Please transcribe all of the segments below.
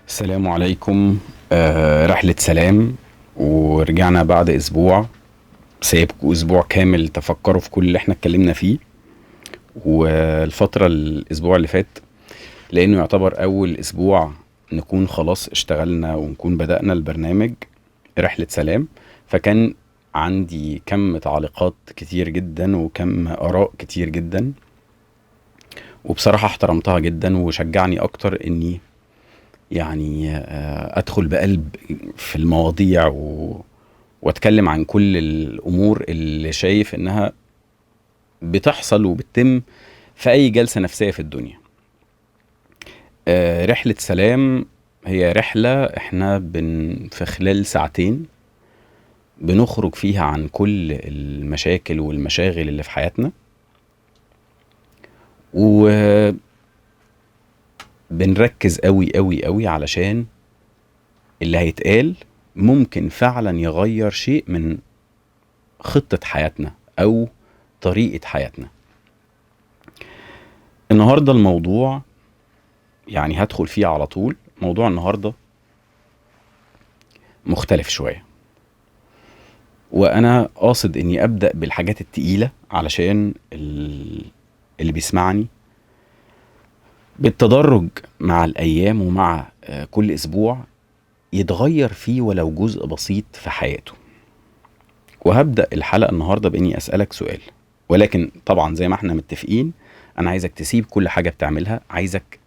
السلام عليكم. رحلة سلام، ورجعنا بعد أسبوع. سايبكم أسبوع كامل تفكروا في كل اللي احنا اتكلمنا فيه، والفترة الأسبوع اللي فات لأنه يعتبر أول أسبوع نكون خلاص اشتغلنا ونكون بدأنا البرنامج رحلة سلام، فكان عندي كم تعليقات كتير جدا وكم آراء كتير جدا، وبصراحة احترمتها جدا وشجعني أكتر إني أدخل بقلب في المواضيع وأتكلم عن كل الأمور اللي شايف إنها بتحصل وبتتم في أي جلسة نفسية في الدنيا. رحلة سلام هي رحلة إحنا في خلال ساعتين بنخرج فيها عن كل المشاكل والمشاغل اللي في حياتنا، و بنركز قوي قوي قوي علشان اللي هيتقال ممكن فعلا يغير شيء من خطة حياتنا أو طريقة حياتنا. النهاردة الموضوع هدخل فيه على طول. موضوع النهاردة مختلف شوية، وأنا قاصد إني أبدأ بالحاجات التقيلة علشان اللي بيسمعني بالتدرج مع الأيام ومع كل أسبوع يتغير فيه ولو جزء بسيط في حياته. وهبدأ الحلقة النهاردة بإني أسألك سؤال، ولكن طبعا زي ما احنا متفقين أنا عايزك تسيب كل حاجة بتعملها، عايزك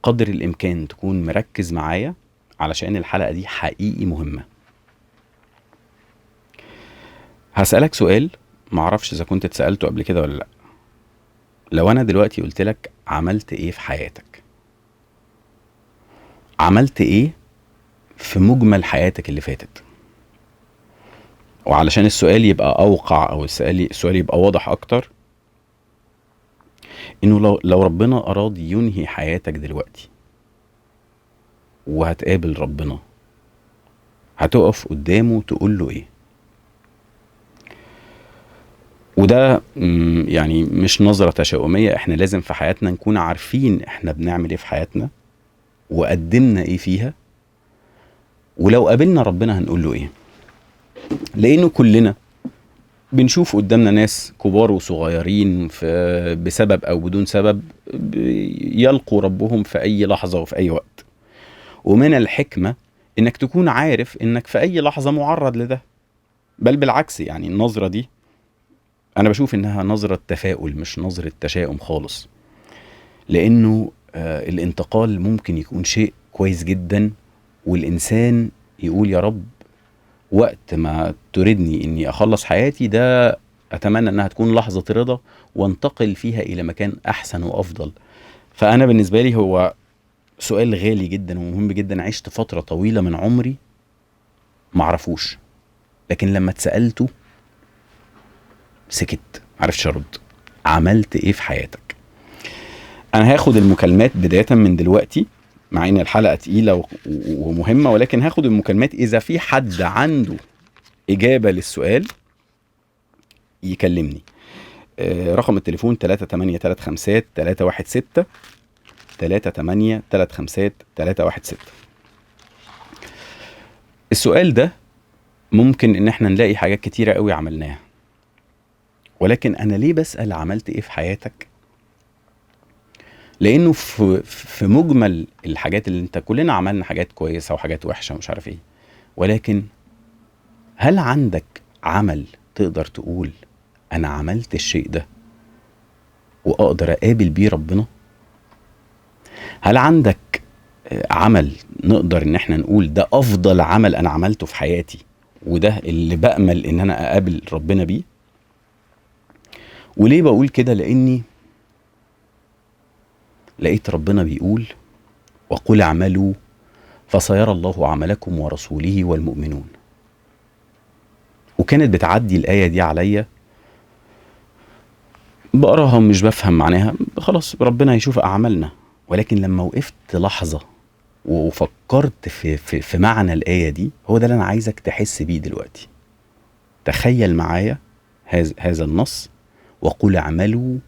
قدر الإمكان تكون مركز معايا علشان الحلقة دي حقيقي مهمة. هسألك سؤال معرفش إذا كنت اتسألته قبل كده ولا لأ. لو أنا دلوقتي قلت لك عملت إيه في حياتك، عملت إيه في مجمل حياتك اللي فاتت؟ وعلشان السؤال يبقى أوقع أو السؤال يبقى واضح أكتر، إنه لو ربنا أراد ينهي حياتك دلوقتي وهتقابل ربنا، هتقف قدامه تقول له إيه؟ وده مش نظرة تشاؤمية، احنا لازم في حياتنا نكون عارفين احنا بنعمل ايه في حياتنا وقدمنا ايه فيها، ولو قابلنا ربنا هنقول له ايه. لانه كلنا بنشوف قدامنا ناس كبار وصغيرين بسبب او بدون سبب يلقوا ربهم في اي لحظة وفي اي وقت، ومن الحكمة انك تكون عارف انك في اي لحظة معرض لده. بل بالعكس، النظرة دي أنا بشوف إنها نظرة تفاؤل مش نظرة تشاؤم خالص، لأنه الانتقال ممكن يكون شيء كويس جدا، والإنسان يقول يا رب وقت ما تريدني إني أخلص حياتي ده أتمنى إنها تكون لحظة رضا وانتقل فيها إلى مكان أحسن وأفضل. فأنا بالنسبة لي هو سؤال غالي جدا ومهم جدا، عشت فترة طويلة من عمري معرفوش، لكن لما اتسألته سكت، معرفتش ارد. عملت ايه في حياتك؟ انا هاخد المكالمات بداية من دلوقتي، مع ان الحلقة تقيلة ومهمة، ولكن هاخد المكالمات اذا في حد عنده اجابة للسؤال يكلمني. رقم التليفون 3835 316 3835 316. السؤال ده ممكن ان احنا نلاقي حاجات كتيرة قوي عملناها، ولكن أنا ليه بسأل عملت إيه في حياتك؟ لأنه في مجمل الحاجات اللي أنت كلنا عملنا حاجات كويسة وحاجات وحشة ومش عارف إيه، ولكن هل عندك عمل تقدر تقول أنا عملت الشيء ده وأقدر أقابل بيه ربنا؟ هل عندك عمل نقدر إن إحنا نقول ده أفضل عمل أنا عملته في حياتي وده اللي بأمل إن أنا أقابل ربنا بيه؟ وليه بقول كده؟ لأني لقيت ربنا بيقول وقل اعملوا فسيرى الله عملكم ورسوله والمؤمنون. وكانت بتعدي الآية دي عليا بقراها مش بفهم معناها، خلاص ربنا يشوف أعمالنا. ولكن لما وقفت لحظة وفكرت في معنى الآية دي، هو ده اللي أنا عايزك تحس بيه دلوقتي. تخيل معايا هذا النص: وقل اعملوا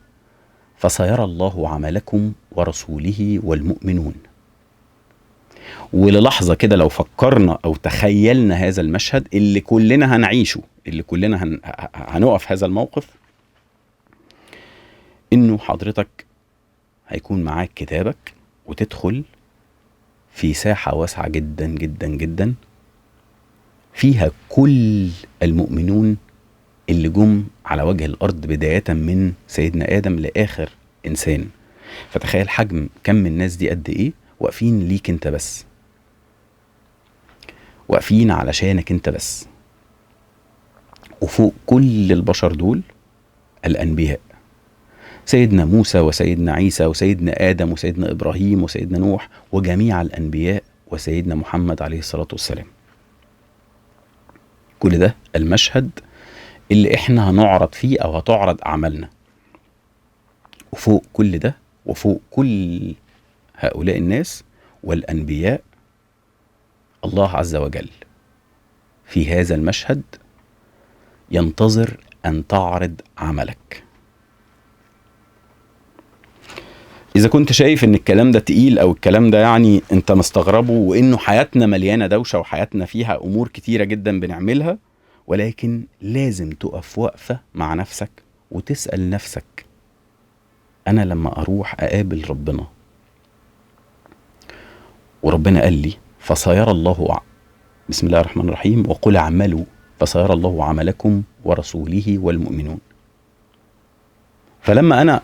فسيرى الله عملكم ورسوله والمؤمنون. وللحظة كده لو فكرنا أو تخيلنا هذا المشهد اللي كلنا هنعيشه، اللي كلنا هنقف هذا الموقف، إنه حضرتك هيكون معاك كتابك وتدخل في ساحة واسعة جدا جدا جدا فيها كل المؤمنون اللي جم على وجه الأرض بداية من سيدنا آدم لآخر إنسان. فتخيل حجم كم الناس دي قد إيه واقفين ليك أنت بس، واقفين علشانك أنت بس. وفوق كل البشر دول الأنبياء، سيدنا موسى وسيدنا عيسى وسيدنا آدم وسيدنا إبراهيم وسيدنا نوح وجميع الأنبياء وسيدنا محمد عليه الصلاة والسلام. كل ده المشهد اللي احنا هنعرض فيه أو هتعرض أعمالنا. وفوق كل ده وفوق كل هؤلاء الناس والأنبياء الله عز وجل في هذا المشهد ينتظر أن تعرض عملك. إذا كنت شايف إن الكلام ده تقيل أو الكلام ده يعني أنت مستغربه، وإنه حياتنا مليانة دوشة وحياتنا فيها أمور كتيرة جدا بنعملها، ولكن لازم تقف وقفة مع نفسك وتسأل نفسك: أنا لما أروح أقابل ربنا وربنا قال لي فسيرى الله، بسم الله الرحمن الرحيم، وقل اعملوا فسيرى الله عملكم ورسوله والمؤمنون. فلما أنا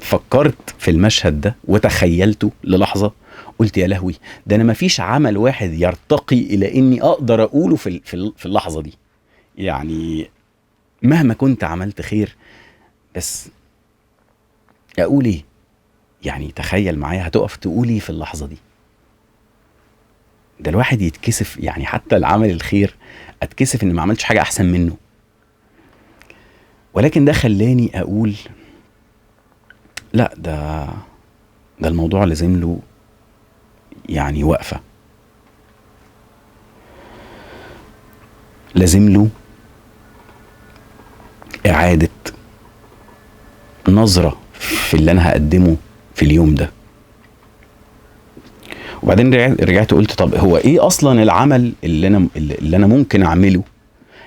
فكرت في المشهد ده وتخيلته للحظة قلت يا لهوي، ده أنا مفيش عمل واحد يرتقي إلى إني أقدر أقوله في اللحظة دي. يعني مهما كنت عملت خير، بس أقول إيه؟ يعني تخيل معايا هتقف تقول إيه في اللحظة دي؟ ده الواحد يتكسف، يعني حتى العمل الخير أتكسف إن ما عملتش حاجة أحسن منه. ولكن ده خلاني أقول لا، ده الموضوع لازم له يعني وقفة، لازم له إعادة نظرة في اللي أنا هقدمه في اليوم ده. وبعدين رجعت قلت طب هو إيه أصلا العمل اللي أنا ممكن أعمله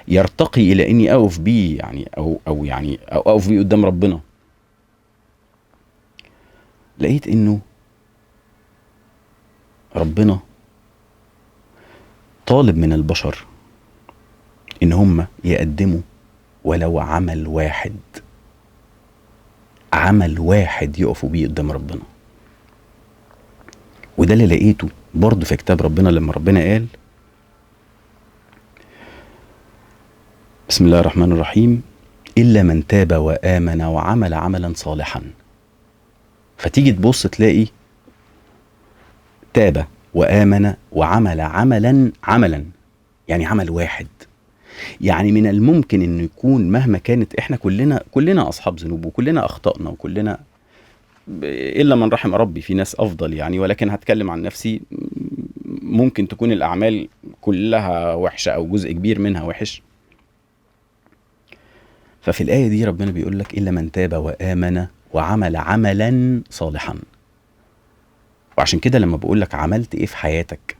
يرتقي إلى إني أقف بيه، يعني أو يعني أو أقف بيه قدام ربنا؟ لقيت إنه ربنا طالب من البشر إن هم يقدموا ولو عمل واحد، عمل واحد يقفوا بيه قدام ربنا. وده اللي لقيته برضه في كتاب ربنا لما ربنا قال بسم الله الرحمن الرحيم: إلا من تاب وآمن وعمل عملا صالحا. فتيجي تبص تلاقي تاب وآمن وعمل عملا، عملا يعني عمل واحد. يعني من الممكن انه يكون مهما كانت احنا كلنا اصحاب ذنوب وكلنا اخطأنا وكلنا الا من رحم ربي، في ناس افضل يعني، ولكن هتكلم عن نفسي، ممكن تكون الاعمال كلها وحشة او جزء كبير منها وحش. ففي الآية دي ربنا بيقول لك إلا من تاب وآمن وعمل عملا صالحا. وعشان كده لما بقول لك عملت ايه في حياتك،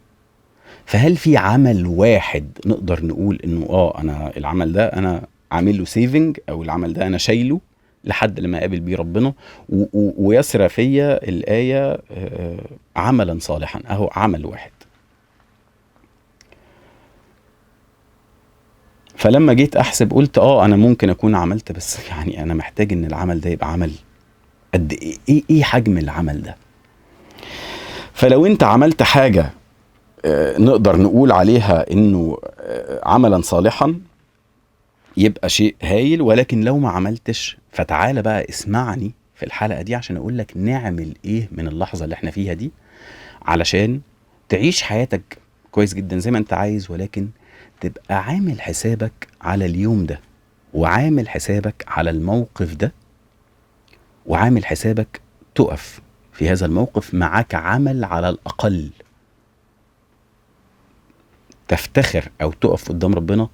فهل في عمل واحد نقدر نقول انه انا العمل ده انا عامل له سيفنج، او العمل ده انا شايله لحد لما اقابل بيه ربنا ويسرى فيا الآية عملا صالحا، اهو عمل واحد. فلما جيت احسب قلت انا ممكن اكون عملت، بس يعني انا محتاج ان العمل ده يبقى عمل قد ايه، ايه حجم العمل ده؟ فلو انت عملت حاجة نقدر نقول عليها انه عملا صالحا يبقى شيء هايل، ولكن لو ما عملتش فتعالى بقى اسمعني في الحلقة دي عشان اقول لك نعمل ايه من اللحظة اللي احنا فيها دي علشان تعيش حياتك كويس جدا زي ما انت عايز، ولكن تبقى عامل حسابك على اليوم ده، وعامل حسابك على الموقف ده، وعامل حسابك تقف في هذا الموقف معاك عمل على الأقل تفتخر أو تقف قدام ربنا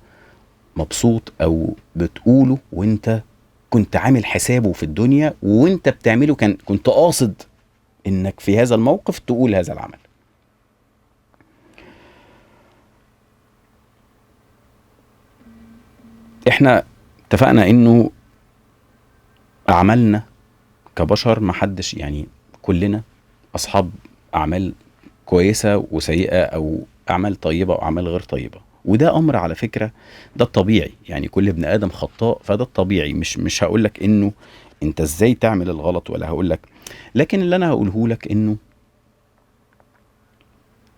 مبسوط أو بتقوله وانت كنت عامل حسابه في الدنيا، وانت بتعمله كنت قاصد انك في هذا الموقف تقول هذا العمل. احنا اتفقنا انه اعمالنا كبشر محدش، يعني كلنا اصحاب اعمال كويسة وسيئة، او اعمال طيبة واعمال غير طيبة، وده امر على فكرة ده الطبيعي، يعني كل ابن ادم خطاء، فده الطبيعي. مش هقولك انه انت ازاي تعمل الغلط ولا هقولك، لكن اللي انا هقوله لك انه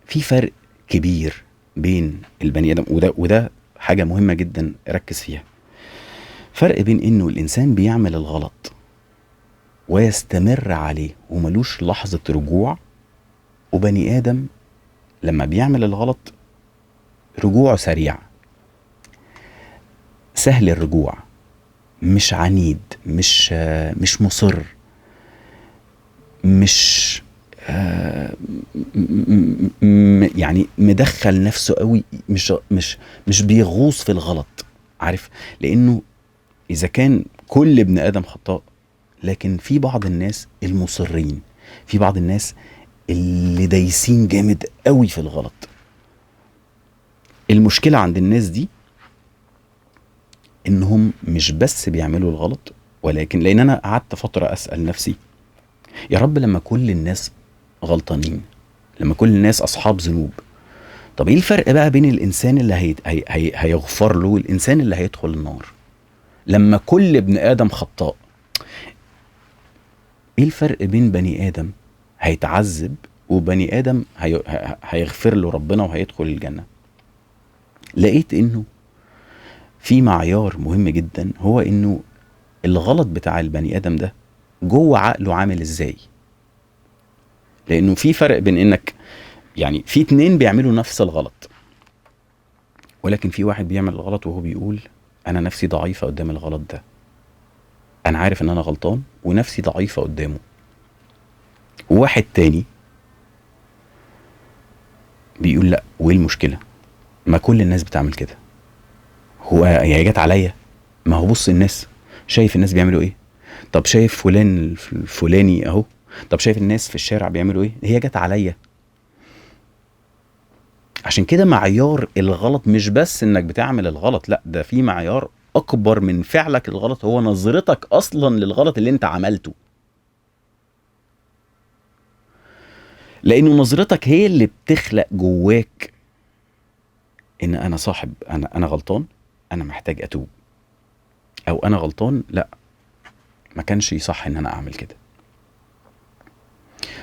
في فرق كبير بين البني ادم، وده حاجة مهمة جدا ركز فيها، فرق بين انه الانسان بيعمل الغلط ويستمر عليه وملوش لحظة رجوع، وبني ادم لما بيعمل الغلط رجوعه سريع، سهل الرجوع، مش عنيد، مش مصر، مش يعني مدخل نفسه قوي، مش مش مش بيغوص في الغلط، عارف؟ لانه اذا كان كل ابن ادم خطاء، لكن في بعض الناس المصرين، في بعض الناس اللي دايسين جامد قوي في الغلط. المشكلة عند الناس دي انهم مش بس بيعملوا الغلط، ولكن لان انا قعدت فترة اسأل نفسي يا رب لما كل الناس غلطانين، لما كل الناس اصحاب ذنوب، طب ايه الفرق بقى بين الانسان اللي هي هي هي هيغفر له والانسان اللي هيدخل النار؟ لما كل ابن ادم خطاء، ايه الفرق بين بني ادم هيتعذب وبني ادم هيغفر له ربنا وهيدخل الجنة؟ لقيت انه في معيار مهم جدا، هو انه الغلط بتاع البني ادم ده جوه عقله عامل ازاي. لانه في فرق بين انك يعني في اتنين بيعملوا نفس الغلط، ولكن في واحد بيعمل الغلط وهو بيقول انا نفسي ضعيفة قدام الغلط ده، انا عارف ان انا غلطان ونفسي ضعيفة قدامه. وواحد تاني بيقول لا، وايه المشكلة؟ ما كل الناس بتعمل كده، هو هي جت عليا؟ ما هو بص الناس، شايف الناس بيعملوا ايه؟ طب شايف فلان الفلاني اهو، طب شايف الناس في الشارع بيعملوا ايه؟ هي جت عليا. عشان كده معيار الغلط مش بس انك بتعمل الغلط، لا ده في معيار اكبر من فعلك الغلط، هو نظرتك اصلا للغلط اللي انت عملته. لانه نظرتك هي اللي بتخلق جواك ان انا صاحب، انا غلطان، انا محتاج اتوب، او انا غلطان، لا ما كانش يصح ان انا اعمل كده.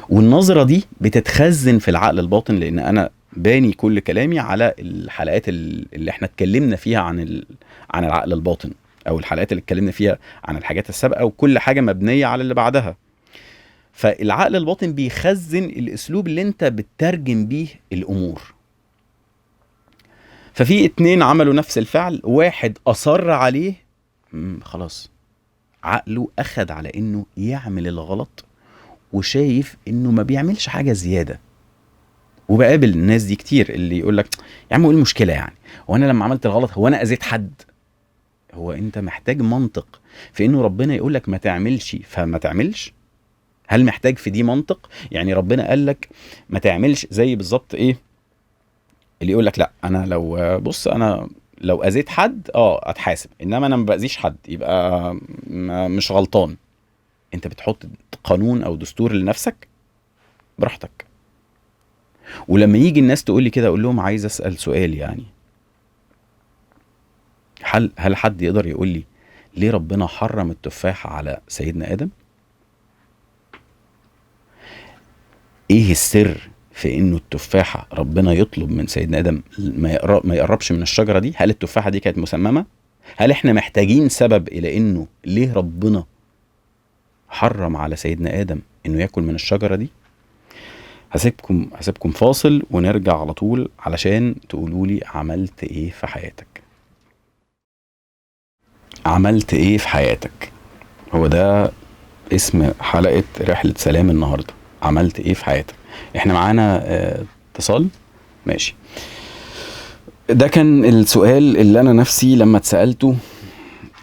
والنظرة دي بتتخزن في العقل الباطن، لان انا باني كل كلامي على الحلقات اللي احنا اتكلمنا فيها عن العقل الباطن، او الحلقات اللي اتكلمنا فيها عن الحاجات السابقة، وكل حاجة مبنية على اللي بعدها. فالعقل الباطن بيخزن الاسلوب اللي انت بتترجم بيه الامور. ففي اتنين عملوا نفس الفعل، واحد اصر عليه، خلاص عقله اخد على انه يعمل الغلط وشايف انه ما بيعملش حاجة زيادة. وبقابل الناس دي كتير اللي يقول لك يا عم ايه المشكلة يعني، هو انا لما عملت الغلط هو انا اذيت حد؟ هو انت محتاج منطق في انه ربنا يقول لك ما تعملش فما تعملش؟ هل محتاج في دي منطق؟ يعني ربنا قال لك ما تعملش، زي بالظبط ايه اللي يقول لك لا انا لو بص انا لو اذيت حد اتحاسب، انما انا ما باذيش حد يبقى مش غلطان. انت بتحط قانون او دستور لنفسك براحتك. ولما يجي الناس تقول لي كده اقول لهم عايز اسال سؤال، يعني هل حد يقدر يقول لي ليه ربنا حرم التفاح على سيدنا ادم؟ ايه السر في انه التفاحة ربنا يطلب من سيدنا ادم ما يقربش من الشجرة دي؟ هل التفاحة دي كانت مسممه؟ هل احنا محتاجين سبب الى انه ليه ربنا حرم على سيدنا ادم انه ياكل من الشجرة دي؟ هسيبكم فاصل ونرجع على طول علشان تقولوا لي عملت ايه في حياتك. عملت ايه في حياتك؟ هو ده اسم حلقة رحله سلام النهارده، عملت ايه في حياتك. احنا معانا اتصال، ماشي. ده كان السؤال اللي انا نفسي لما اتسألته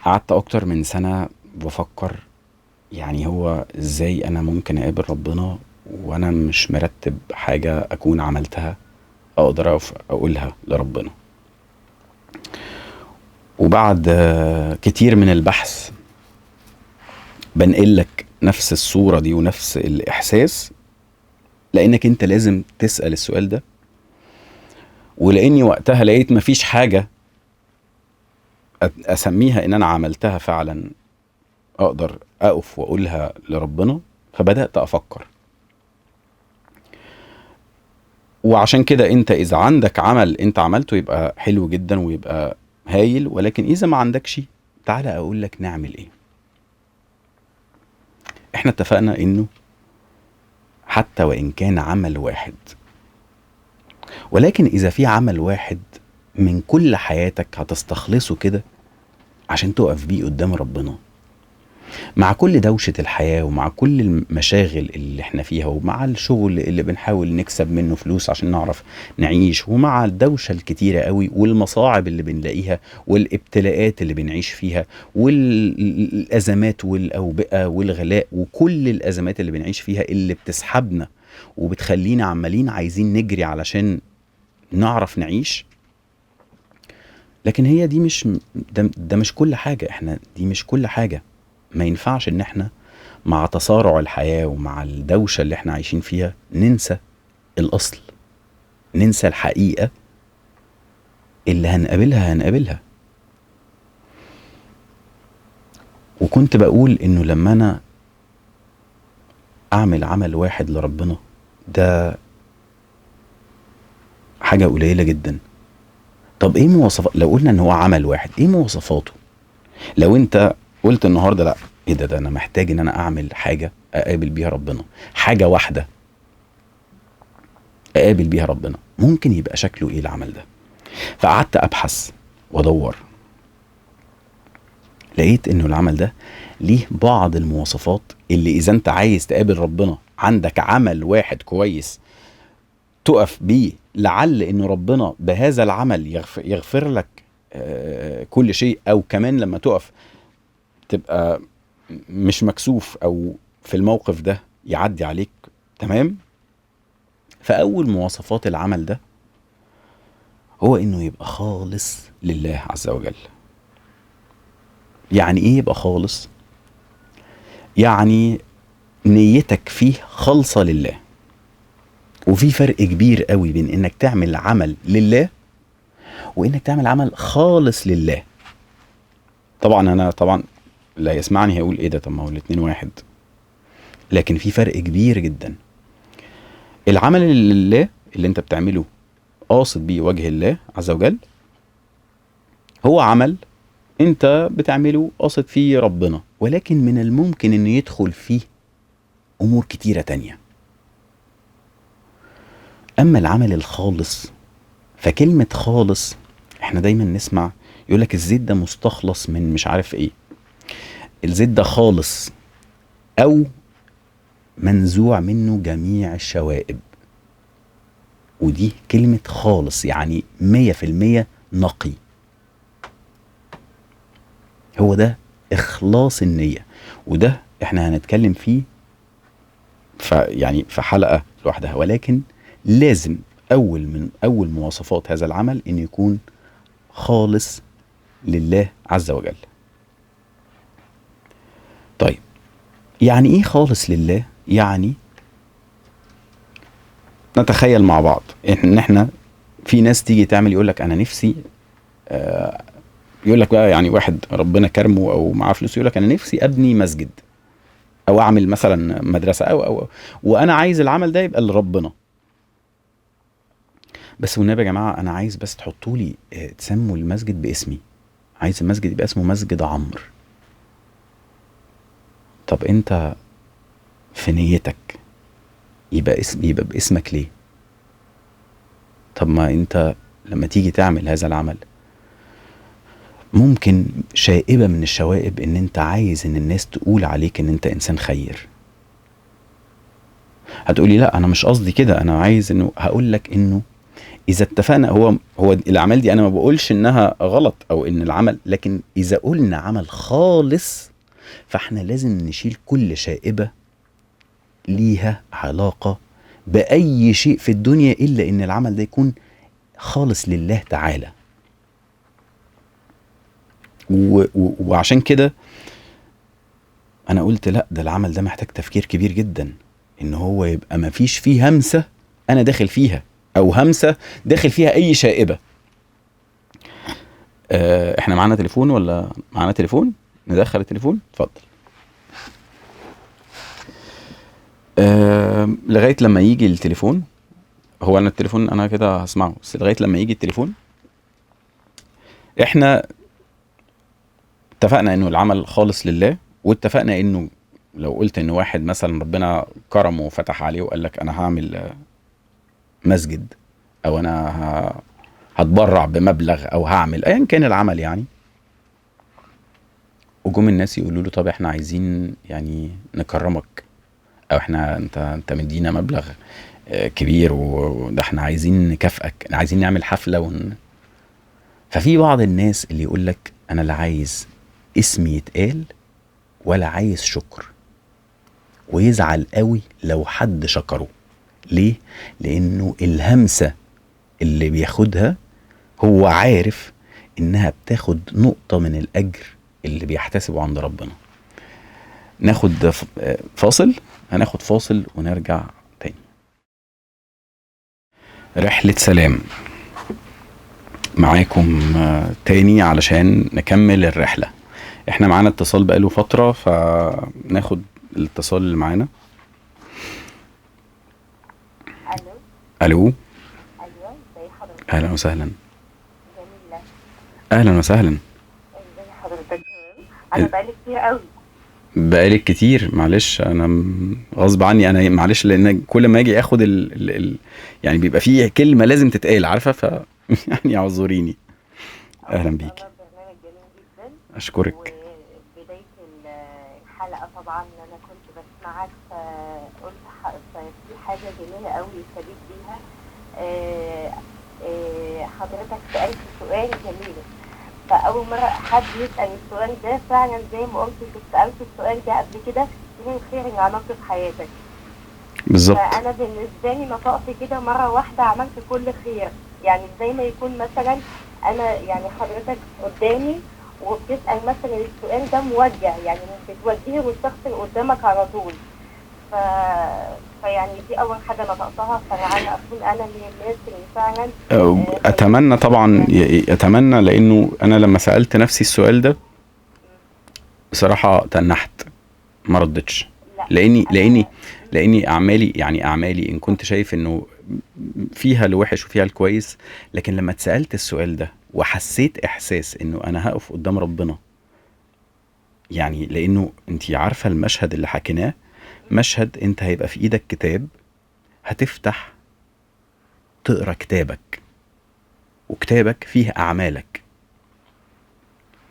قعدت اكتر من سنة بفكر، يعني هو ازاي انا ممكن اقابل ربنا وانا مش مرتب حاجة اكون عملتها اقدر اقولها لربنا. وبعد كتير من البحث بنقل لك نفس الصورة دي ونفس الإحساس، لأنك أنت لازم تسأل السؤال ده. ولأني وقتها لقيت مفيش حاجة أسميها إن أنا عملتها فعلا أقدر أقف وأقولها لربنا، فبدأت أفكر. وعشان كده أنت إذا عندك عمل أنت عملته يبقى حلو جدا ويبقى هايل، ولكن إذا ما عندكش تعالى أقول لك نعمل إيه. إحنا اتفقنا إنه حتى وإن كان عمل واحد، ولكن إذا في عمل واحد من كل حياتك هتستخلصه كده عشان تقف بيه قدام ربنا، مع كل دوشة الحياة ومع كل المشاغل اللي احنا فيها ومع الشغل اللي بنحاول نكسب منه فلوس عشان نعرف نعيش، ومع الدوشة الكتيرة قوي والمصاعب اللي بنلاقيها والابتلاءات اللي بنعيش فيها والأزمات والأوبئة والغلاء وكل الأزمات اللي بنعيش فيها اللي بتسحبنا وبتخلينا عمالين عايزين نجري علشان نعرف نعيش. لكن هي دي مش ده مش كل حاجة، احنا دي مش كل حاجة. ما ينفعش ان احنا مع تسارع الحياة ومع الدوشة اللي احنا عايشين فيها ننسى الاصل، ننسى الحقيقة اللي هنقابلها. وكنت بقول انه لما انا اعمل عمل واحد لربنا ده حاجة قليلة جدا. طب ايه مواصفات؟ لو قلنا ان هو عمل واحد ايه مواصفاته؟ لو انت قلت النهارده لا ايه ده انا محتاج ان انا اعمل حاجة اقابل بيها ربنا، حاجة واحدة اقابل بيها ربنا، ممكن يبقى شكله ايه العمل ده؟ فقعدت ابحث وادور، لقيت انه العمل ده ليه بعض المواصفات اللي اذا انت عايز تقابل ربنا عندك عمل واحد كويس تقف بيه، لعل انه ربنا بهذا العمل يغفر لك كل شيء، او كمان لما تقف تبقى مش مكسوف او في الموقف ده يعدي عليك تمام. فاول مواصفات العمل ده هو انه يبقى خالص لله عز وجل. يعني ايه يبقى خالص؟ يعني نيتك فيه خالصة لله. وفي فرق كبير قوي بين انك تعمل عمل لله وانك تعمل عمل خالص لله. طبعا انا لا يسمعني هيقول ايه ده، طب ما هو الاتنين واحد، لكن في فرق كبير جدا. العمل اللي لله اللي انت بتعمله قاصد بيه وجه الله عز وجل هو عمل انت بتعمله قاصد فيه ربنا، ولكن من الممكن ان يدخل فيه امور كتيرة تانية. اما العمل الخالص، فكلمة خالص احنا دايما نسمع يقولك الزيت ده مستخلص من مش عارف ايه، الزيت ده خالص او منزوع منه جميع الشوائب. ودي كلمة خالص يعني 100% نقي. هو ده اخلاص النية، وده احنا هنتكلم فيه يعني في حلقة لوحدها. ولكن لازم اول مواصفات هذا العمل ان يكون خالص لله عز وجل. طيب يعني ايه خالص لله؟ يعني نتخيل مع بعض ان احنا في ناس تيجي تعمل يقولك انا نفسي، يقولك بقى يعني واحد ربنا كرمه او معاه فلوس يقولك انا نفسي ابني مسجد او اعمل مثلا مدرسة او وانا عايز العمل ده يبقى لربنا. بس والنبي يا جماعة انا عايز بس تحطوا لي تسموا المسجد باسمي، عايز المسجد يبقى اسمه مسجد عمرو. طب انت في نيتك يبقى يبقى باسمك ليه؟ طب ما انت لما تيجي تعمل هذا العمل ممكن شائبة من الشوائب ان انت عايز ان الناس تقول عليك ان انت انسان خير. هتقولي لا انا مش قصدي كده، انا عايز انه، هقول لك انه اذا اتفقنا، هو الاعمال دي انا ما بقولش انها غلط او ان العمل، لكن اذا قلنا عمل خالص فاحنا لازم نشيل كل شائبة ليها علاقة بأي شيء في الدنيا إلا إن العمل ده يكون خالص لله تعالى. وعشان كده انا قلت لا، ده العمل ده محتاج تفكير كبير جدا، ان هو يبقى ما فيش فيه همسة انا داخل فيها، او همسة داخل فيها اي شائبة. احنا معانا تليفون ولا معانا تليفون؟ ندخل التليفون، اتفضل. لغاية لما يجي التليفون، هو انا التليفون انا كده هسمعه، بس لغاية لما يجي التليفون احنا اتفقنا انه العمل خالص لله، واتفقنا انه لو قلت ان واحد مثلا ربنا كرمه وفتح عليه وقال لك انا هعمل مسجد، او انا هتبرع بمبلغ، او هعمل ايا كان العمل يعني، وجم الناس يقولوا له طب احنا عايزين يعني نكرمك، او احنا انت مدينا مبلغ كبير، وده احنا عايزين نكافئك، عايزين نعمل حفلة ففي بعض الناس اللي يقول لك انا لا عايز اسمي يتقال ولا عايز شكر، ويزعل قوي لو حد شكره. ليه؟ لانه الهمسة اللي بياخدها هو عارف انها بتاخد نقطة من الاجر اللي بيحتسبه عند ربنا. ناخد فاصل، هناخد فاصل ونرجع تاني. رحلة سلام معاكم تاني علشان نكمل الرحلة. احنا معانا اتصال بقاله فترة، فناخد الاتصال اللي معانا. الو. الو. ايوه، ازي حضرتك؟ اهلا وسهلا. جميلة. اهلا وسهلا. ازي حضرتك؟ انا بقالي كتير قوي. بقالك كتير، معلش انا غصب عني، انا معلش، لان كل ما اجي اخد ال يعني بيبقى فيه كلمة لازم تتقال، عارفه، ف يعني اعذريني. اهلا بيك. برنامج جميل جدا، اشكرك. وبداية الحلقة طبعا انا كنت بسمعك، فقلت في حاجة جميلة قوي استفيد بيها. حضرتك سالت سؤال جميل، فاول مرة حد يسال السؤال ده فعلا، زي ما قلت كنت سالت السؤال ده قبل كده، ايه الخير اللي عملته في حياتك؟ بالظبط. فانا بالنسبة لي نطقت كده مرة واحدة، عملت كل خير، يعني زي ما يكون مثلا انا يعني حضرتك قدامي وبتسال مثلا السؤال ده موجه، يعني بتوجهه للشخص اللي قدامك على طول. فيعني دي اول حاجة نطقتها، فلعل اكون انا من الناس اللي فعلا اتمنى طبعا، اتمنى، لانه انا لما سالت نفسي السؤال ده بصراحة تنحت، ما ردتش، لاني اعمالي، يعني اعمالي ان كنت شايف انه فيها الوحش وفيها الكويس، لكن لما اتسالت السؤال ده وحسيت احساس انه انا هقف قدام ربنا، يعني لانه انت عارفه المشهد اللي حكيناه، مشهد انت هيبقى في ايدك كتاب، هتفتح تقرا كتابك، وكتابك فيه اعمالك.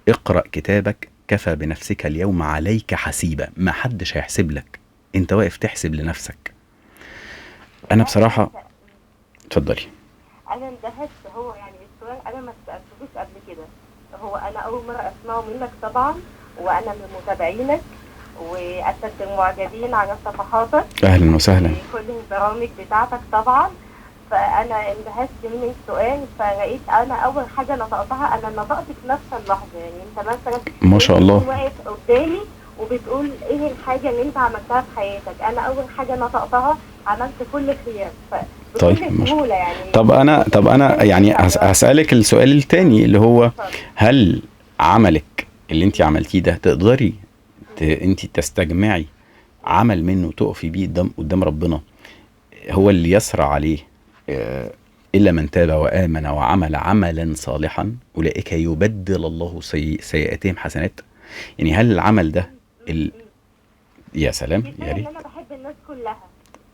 اقرا كتابك كفى بنفسك اليوم عليك حسيبا. ما حدش هيحسب لك، انت واقف تحسب لنفسك. انا بصراحة اتفضلي. انا اندهشت، هو يعني السؤال انا ما سالتهوش قبل كده، هو انا اول مرة اسمعه منك طبعا، وانا من متابعينك واسد المعجبين على صفحاتك. اهلا وسهلا. كل البرامج بتاعتك طبعا. فانا اندهشت من السؤال، فلقيت انا اول حاجة نطقتها، انا نطقت في نفس اللحظة. يعني انت مثلا ما شاء الله واقف قدامي وبتقول ايه الحاجة اللي انت عملتها في حياتك، انا اول حاجة نطقتها عملت كل خير. طيب سهولة يعني. طب انا يعني هسالك السؤال الثاني اللي هو هل عملك اللي انت عملتيه ده تقدري انت تستجمعي عمل منه تقفي بيه قدام ربنا هو اللي يسرى عليه إلا من تاب وآمن وعمل عملا صالحا أولئك يبدل الله سيئاتهم حسنات؟ يعني هل العمل ده يا سلام، يا ريت. انا بحب الناس كلها،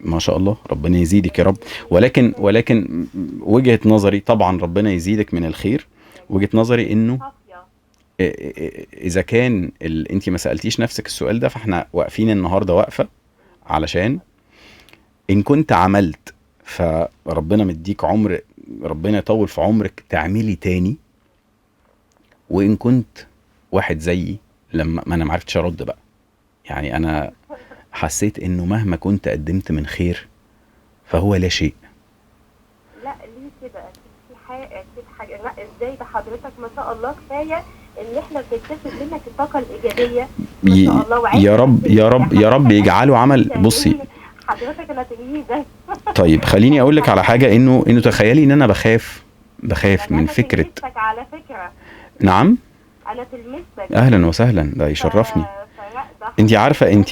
ما شاء الله، ربنا يزيدك يا رب. ولكن وجهة نظري طبعا ربنا يزيدك من الخير، وجهة نظري انه اذا كان انت ما سألتيش نفسك السؤال ده، فاحنا واقفين النهارده واقفة علشان ان كنت عملت فربنا مديك عمر، ربنا يطول في عمرك تعملي تاني. وان كنت واحد زيي لما ما انا ما عرفتش ارد بقى، يعني انا حسيت انه مهما كنت قدمت من خير فهو لا شيء. لا ليه كده؟ اكيد في حاجة، اكيد حاجة. لا ازاي ده حضرتك ما شاء الله، كفاية ان احنا بنكتسب منك الطاقة الايجابية ما شاء الله. يا رب يا رب يا رب يجعله عمل. بصي حضرتك انا تلميذه. طيب خليني اقول لك على حاجة، انه تخيلي ان انا بخاف من فكرة. على فكرة نعم انا تلميذتك. اهلا وسهلا، ده يشرفني. انت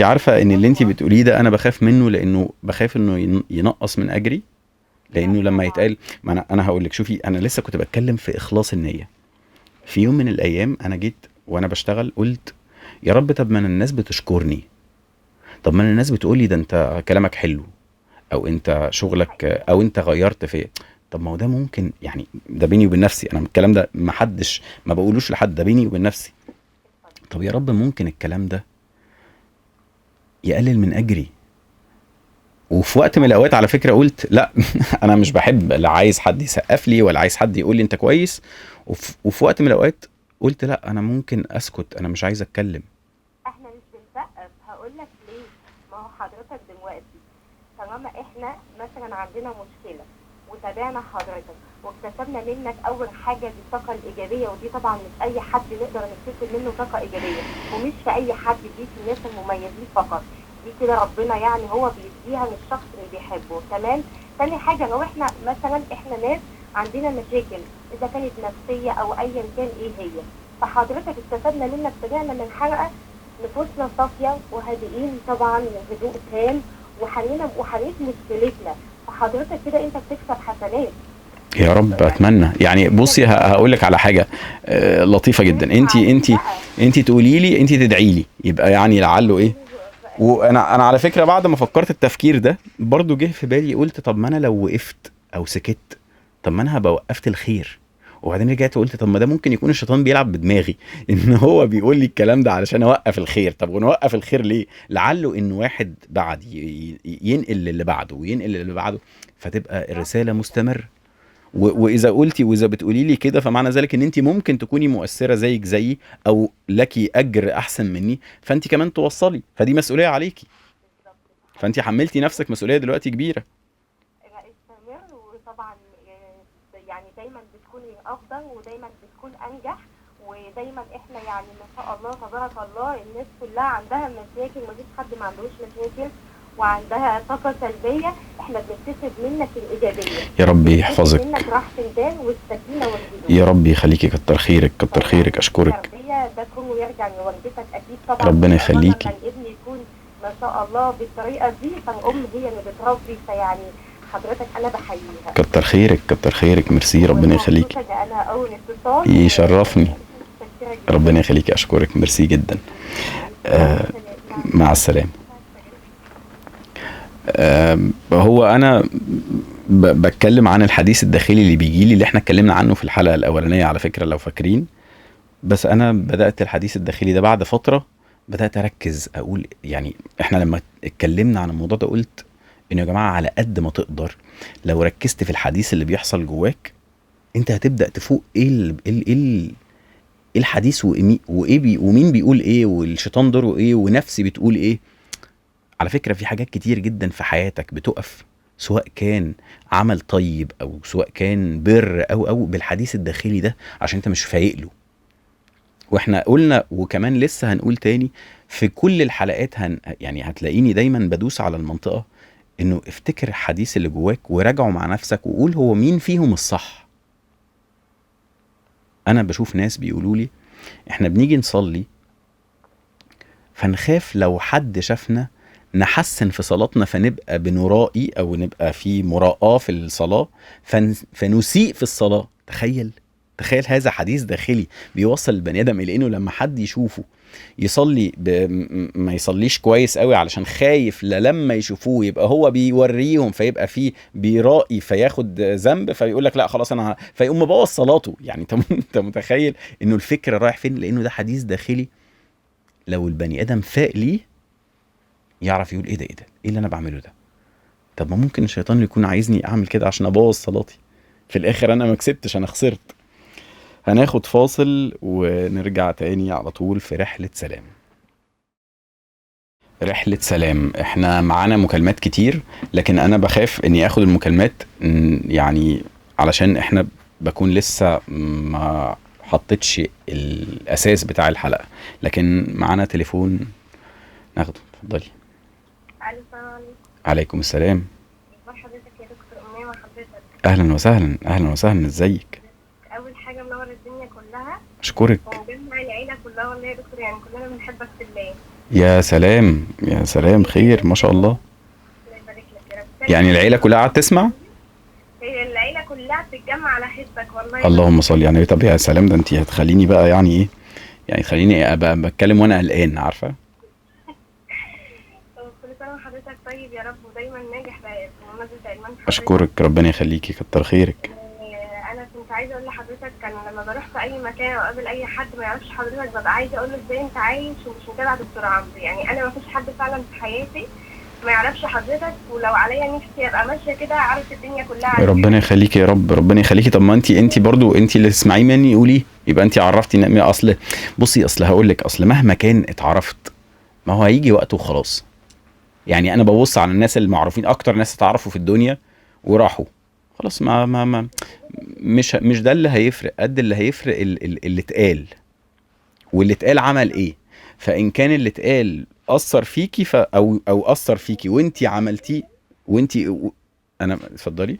عارفه ان اللي انت بتقوليه ده انا بخاف منه، لانه بخاف انه ينقص من اجري، لانه لما يتقال. ما انا هقول لك، شوفي انا لسه كنت بتكلم في اخلاص النية. في يوم من الايام انا جيت وانا بشتغل قلت يا رب، طب ما انا الناس بتشكرني، طب ما انا الناس بتقولي ده انت كلامك حلو، او انت شغلك، او انت غيرت فيا. طب ما هو ده ممكن، يعني ده بيني وبين نفسي، انا الكلام ده ما حدش، ما بقولوش لحد، ده بيني وبين نفسي. طب يا رب ممكن الكلام ده يقلل من اجري. وفي وقت من الاوقات على فكرة قلت لا انا مش بحب، لا عايز حد يسقف لي ولا عايز حد يقول لي انت كويس. وفي وقت من الاوقات قلت لا، انا ممكن اسكت، انا مش عايز اتكلم. احنا مش بنسقف، هقول لك ليه. ما هو حضرتك دلوقتي طالما احنا مثلا عندنا مشكلة وتابعنا حضرتك واكتسبنا منك اول حاجة دي الطاقة الايجابية، ودي طبعا مش اي حد نقدر نكتسب منه طاقة ايجابية، ومش في اي حد، دي في الناس المميزين فقط، دي كده ربنا يعني هو بيديها للشخص اللي بيحبه. تمام. تاني حاجة، لو احنا مثلا احنا ناس عندنا مشاكل اذا كانت نفسية او ايا كان ايه هي، فحضرتك اكتسبنا منك، طلعنا من حلقة نفوسنا صافية وهادئين طبعا وهدوء تام، وحلينا مشكلتنا، فحضرتك كده انت بتكسب حسنات. يا رب اتمنى. يعني بصي هقول لك على حاجة لطيفة جدا. انت تقولي لي، انت تدعي لي، يبقى يعني لعله ايه. وانا على فكرة بعد ما فكرت التفكير ده برضو جه في بالي، قلت طب ما انا لو وقفت او سكت، طب ما انا هبقى وقفت الخير. وبعدين رجعت وقلت طب ما ده ممكن يكون الشيطان بيلعب بدماغي، ان هو بيقول لي الكلام ده علشان اوقف الخير. طب ونوقف الخير ليه؟ لعله ان واحد بعد ينقل للي بعده وينقل للي بعده، فتبقى الرسالة مستمرة. واذا قلتي واذا بتقولي لي كده، فمعنى ذلك ان انت ممكن تكوني مؤثرة زيك زيي، او لك اجر احسن مني، فانت كمان توصلي، فدي مسؤولية عليكي. فانت حملتي نفسك مسؤولية دلوقتي كبيرة. استمر، وطبعا يعني دايما بتكون افضل ودايما بتكون انجح، ودايما احنا يعني ما شاء الله تبارك الله الناس كلها عندها مشاكل، مفيش حد ما عندوش مشاكل وعندها طاقة سلبية. احنا بنكتسب منك الايجابية. يا رب يحفظك، منك راحة البال والسكينة والهدوء. يا رب يخليكي، كتر خيرك كتر خيرك، اشكرك. ده كله يرجع لوالدتك اكيد طبعا، ربنا يخليكي. لما الابن يكون ما شاء الله بالطريقة دي، فالام هي اللي بتربي، فيعني حضرتك انا بحييها. كتر خيرك كتر خيرك، ميرسي، ربنا يخليكي. انا اول اتصال يشرفني، ربنا يخليكي، اشكرك، ميرسي جدا. مع السلامة. هو انا بتكلم عن الحديث الداخلي اللي بيجي لي، اللي احنا اتكلمنا عنه في الحلقة الاولانية على فكرة لو فاكرين. بس انا بدات الحديث الداخلي ده بعد فترة، بدات اركز اقول يعني احنا لما اتكلمنا عن الموضوع ده قلت انه يا جماعة على قد ما تقدر لو ركزت في الحديث اللي بيحصل جواك، انت هتبدا تفوق ايه ايه الحديث، وايه ومين بيقول ايه، والشيطان دوره ايه، ونفسي بتقول ايه. على فكرة في حاجات كتير جدا في حياتك بتقف، سواء كان عمل طيب او سواء كان بر او بالحديث الداخلي ده، عشان انت مش فايق له. واحنا قلنا وكمان لسه هنقول تاني في كل الحلقات، يعني هتلاقيني دايما بدوس على المنطقة انه افتكر الحديث اللي جواك وراجعه مع نفسك وقول هو مين فيهم الصح. انا بشوف ناس بيقولوا لي احنا بنيجي نصلي فنخاف لو حد شافنا نحسن في صلاتنا، فنبقى بنرائي او نبقى في مراءة في الصلاة فنسيء في الصلاة. تخيل هذا حديث داخلي بيوصل البني ادم الى انه لما حد يشوفه يصلي ما يصليش كويس قوي علشان خايف لما يشوفوه يبقى هو بيوريهم، فيبقى فيه بيرائي فياخد ذنب، فيقول لك لا خلاص انا فيقوم مبوظ صلاته. يعني انت متخيل انه الفكرة رايح فين؟ لانه ده حديث داخلي لو البني ادم فاق ليه يعرف يقول ايه ده، ايه ده، ايه اللي انا بعمله ده؟ طب ما ممكن الشيطان يكون عايزني اعمل كده عشان ابوظ صلاتي، في الاخر انا ما كسبتش، انا خسرت. هناخد فاصل ونرجع تاني على طول في رحلة سلام. رحلة سلام، احنا معانا مكالمات كتير، لكن انا بخاف اني اخد المكالمات يعني علشان احنا بكون لسه ما حطيتش الاساس بتاع الحلقة. لكن معانا تليفون ناخده، اتفضلي. السلام عليكم. عليكم السلام. مرحبا بك يا دكتور أمنية وحضرتك. اهلا وسهلا، اهلا وسهلا، ازيك؟ اول حاجة منور الدنيا كلها. اشكرك. ومجمع العيلة كلها والله يا دكتور، يعني كلنا بنحبك في الله. يا سلام يا سلام، خير ما شاء الله. الله يبارك لك يا رب. يعني العيلة كلها قاعدة تسمع؟ هي العيلة كلها بتتجمع على حسك والله. اللهم صل على النبي. طب يا سلام، ده انت هتخليني بقى يعني ايه، يعني خليني ابقى بتكلم وانا قلقان، عارفه؟ كل سنة وحضرتك طيب يا رب، ودايما ناجح بقى بمناسبة ايمان حضرتك. اشكرك، ربنا يخليكي، كتر خيرك. انا كنت عايزه اقول لحضرتك، كان لما بروح في اي مكان او اقابل اي حد ما يعرفش حضرتك ببقى عايزه اقول له ازاي انت عايش ومش متابع دكتور عمرو. يعني انا ما فيش حد فعلا في حياتي ما يعرفش حضرتك، ولو عليا نفسي ابقى ماشية كده عارف الدنيا كلها عليك. ربنا يخليكي يا رب، ربنا يخليكي. طب ما انت برضو انت اللي تسمعيه مني قولي، يبقى انت عرفتي. اصل بصي، اصل هقول لك، اصل مهما كان اتعرفت ما هو هيجي وقته وخلاص. يعني انا ببص على الناس المعروفين، اكتر ناس اتعرفوا في الدنيا وراحوا خلاص، ما ما ما مش ده اللي هيفرق قد اللي هيفرق اللي اتقال، واللي اتقال عمل ايه. فان كان اللي اتقال اثر فيكي او اثر فيكي وانتي عملتيه وانتي انا، اتفضلي.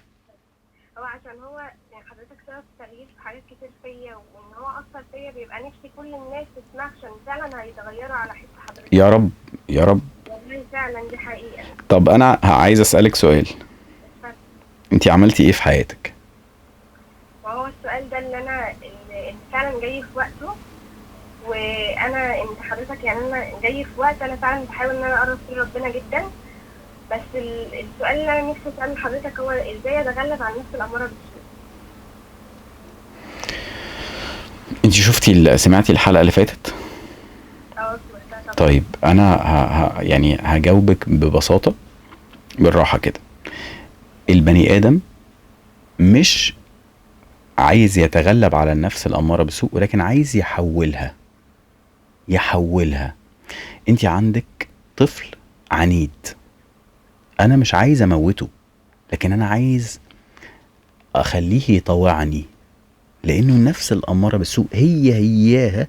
هو عشان هو يعني حضرتك سبب تغيير في حاجات كتير فيا، وان هو اثر فيا بيبقى نفسي كل الناس تسمع عشان فعلا هيتغيروا على حس حضرتك. يا رب يا رب، والله فعلا دي حقيقة. طب انا عايز اسالك سؤال، انتي عملتي ايه في حياتك؟ وهو السؤال ده اللي انا اللي فعلا جاي في وقته، وانا انت حضرتك يعني انا جاي في وقت انا فعلا بحاول ان انا اقرب فيه ربنا جدا، بس السؤال اللي انا نفسي اساله لحضرتك هو ازاي اتغلب على نفس الامارة بالسوء. انت شفتي سمعتي الحلقة اللي فاتت؟ اه سمعتها. طيب انا يعني هجاوبك ببساطة بالراحة كده. البني ادم مش عايز يتغلب على النفس الامارة بالسوء، ولكن عايز يحولها. يحولها. انت عندك طفل عنيد، انا مش عايز اموته، لكن انا عايز اخليه يطوعني، لانه النفس الامارة بالسوء هي هياها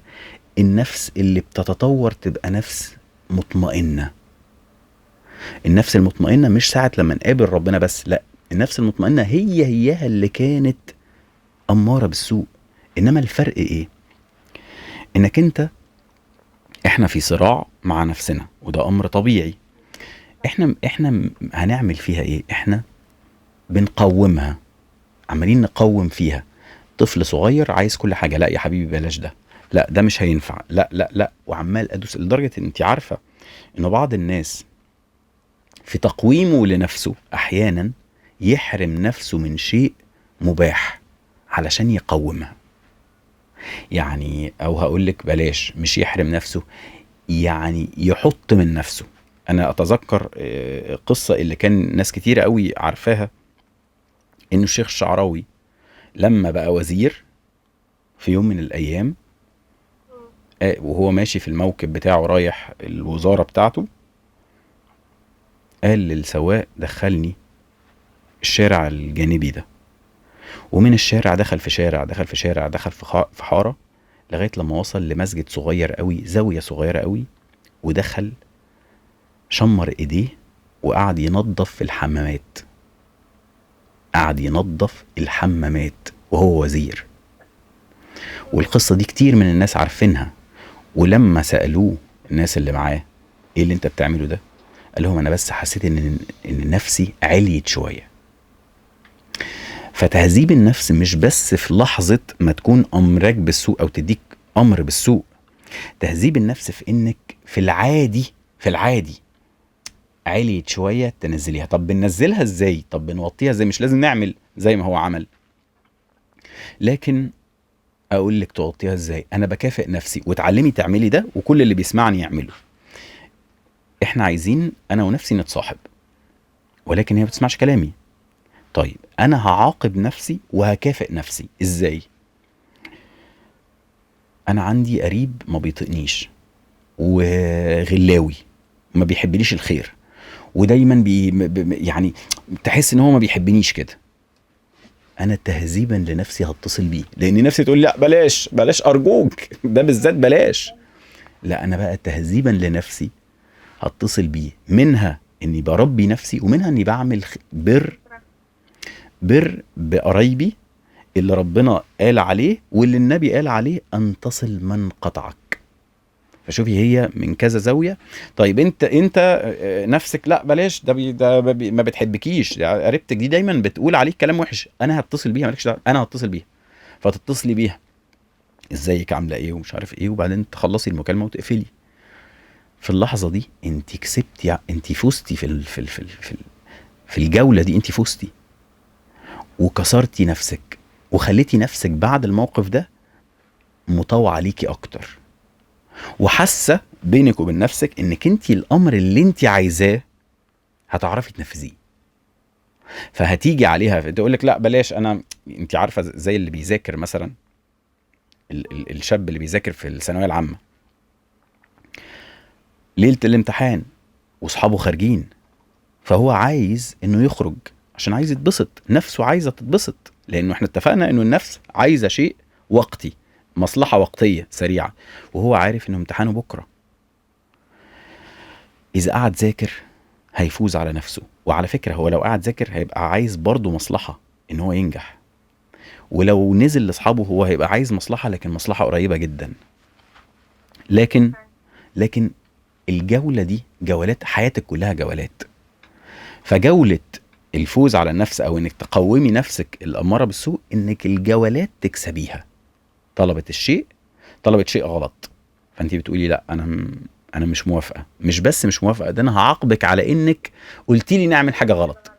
النفس اللي بتتطور تبقى نفس مطمئنة. النفس المطمئنة مش ساعة لما نقابل ربنا بس، لا، النفس المطمئنة هي هياها اللي كانت اماره بالسوء. انما الفرق ايه؟ انك انت، احنا في صراع مع نفسنا، وده امر طبيعي. احنا هنعمل فيها ايه؟ احنا بنقومها، عمالين نقوم فيها. طفل صغير عايز كل حاجة، لا يا حبيبي بلاش ده، لا ده مش هينفع، لا لا لا، وعمال ادوس، لدرجة ان انت عارفه ان بعض الناس في تقويمه لنفسه احيانا يحرم نفسه من شيء مباح علشان يقومها. يعني او هقول لك بلاش، مش يحرم نفسه، يعني يحط من نفسه. انا اتذكر قصة اللي كان ناس كتيرة قوي عارفاها، انه الشيخ الشعراوي لما بقى وزير في يوم من الايام، وهو ماشي في الموكب بتاعه رايح الوزارة بتاعته، قال للسواق دخلني الشارع الجانبي ده، ومن الشارع دخل في شارع، دخل في شارع، دخل في حارة، لغاية لما وصل لمسجد صغير قوي، زاوية صغيرة قوي، ودخل شمر ايديه وقعد ينظف في الحمامات. قعد ينظف الحمامات وهو وزير. والقصة دي كتير من الناس عارفينها. ولما سألوه الناس اللي معاه ايه اللي انت بتعمله ده، قال لهم انا بس حسيت ان نفسي عليت شوية. فتهذيب النفس مش بس في لحظة ما تكون امرك بالسوء او تديك امر بالسوء، تهذيب النفس في انك في العادي، في العادي عليت شوية تنزليها. طب بننزلها ازاي؟ طب بنوطيها ازاي؟ مش لازم نعمل زي ما هو عمل، لكن اقول لك توطيها ازاي. انا بكافئ نفسي، وتعلمي تعملي ده، وكل اللي بيسمعني يعمله. احنا عايزين انا ونفسي نتصاحب، ولكن هي ما بتسمعش كلامي. طيب انا هعاقب نفسي وهكافئ نفسي ازاي؟ انا عندي قريب ما بيطقنيش وغلاوي، ما بيحبليش الخير، ودايما يعني تحس ان هو ما بيحبنيش كده. انا تهذيبا لنفسي هتصل بيه، لان نفسي تقول لا بلاش بلاش ارجوك ده بالذات بلاش. لا انا بقى تهذيبا لنفسي هتصل بيه، منها اني بربي نفسي، ومنها اني بعمل بر بقرايبي اللي ربنا قال عليه واللي النبي قال عليه، ان تصل من قطعك. فشوفي هي من كذا زاوية. طيب انت نفسك لا بلاش ده، ما بتحبكيش، قريبتك دي دايما بتقول عليك كلام وحش، انا هتصل بيها، مالكش دعوه، انا هتصل بيها. فتتصلي بيها، ازيك عامله ايه ومش عارف ايه، وبعدين تخلصي المكالمة وتقفلي. في اللحظة دي انت كسبتي، انت فزتي في ال في ال في ال في, ال في الجولة دي، انت فزتي وكسرتي نفسك وخليتي نفسك بعد الموقف ده مطوعة ليكي اكتر، وحاسه بينك وبين نفسك انك انت الامر اللي انت عايزاه هتعرفي تنفذيه. فهتيجي عليها تقول لك لا بلاش انا، انت عارفه زي اللي بيذاكر مثلا، الشاب اللي بيذاكر في الثانوية العامة ليلة الامتحان واصحابه خارجين، فهو عايز انه يخرج عشان عايز يتبسط، نفسه عايزه تتبسط، لانه احنا اتفقنا انه النفس عايزه شيء وقتي، مصلحة وقتية سريعة، وهو عارف انه امتحانه بكره. اذا قعد ذاكر هيفوز على نفسه، وعلى فكرة هو لو قعد ذاكر هيبقى عايز برضه مصلحة ان هو ينجح، ولو نزل لاصحابه هو هيبقى عايز مصلحة، لكن مصلحة قريبه جدا. لكن الجولة دي جولات، حياتك كلها جولات. فجوله الفوز على النفس او انك تقومي نفسك الامارة بالسوء، انك الجولات تكسبيها. طلبت الشيء، طلبت شيء غلط، فانت بتقولي لا انا مش موافقة، مش بس مش موافقة، ده انا هعاقبك على انك قلتي لي نعمل حاجة غلط.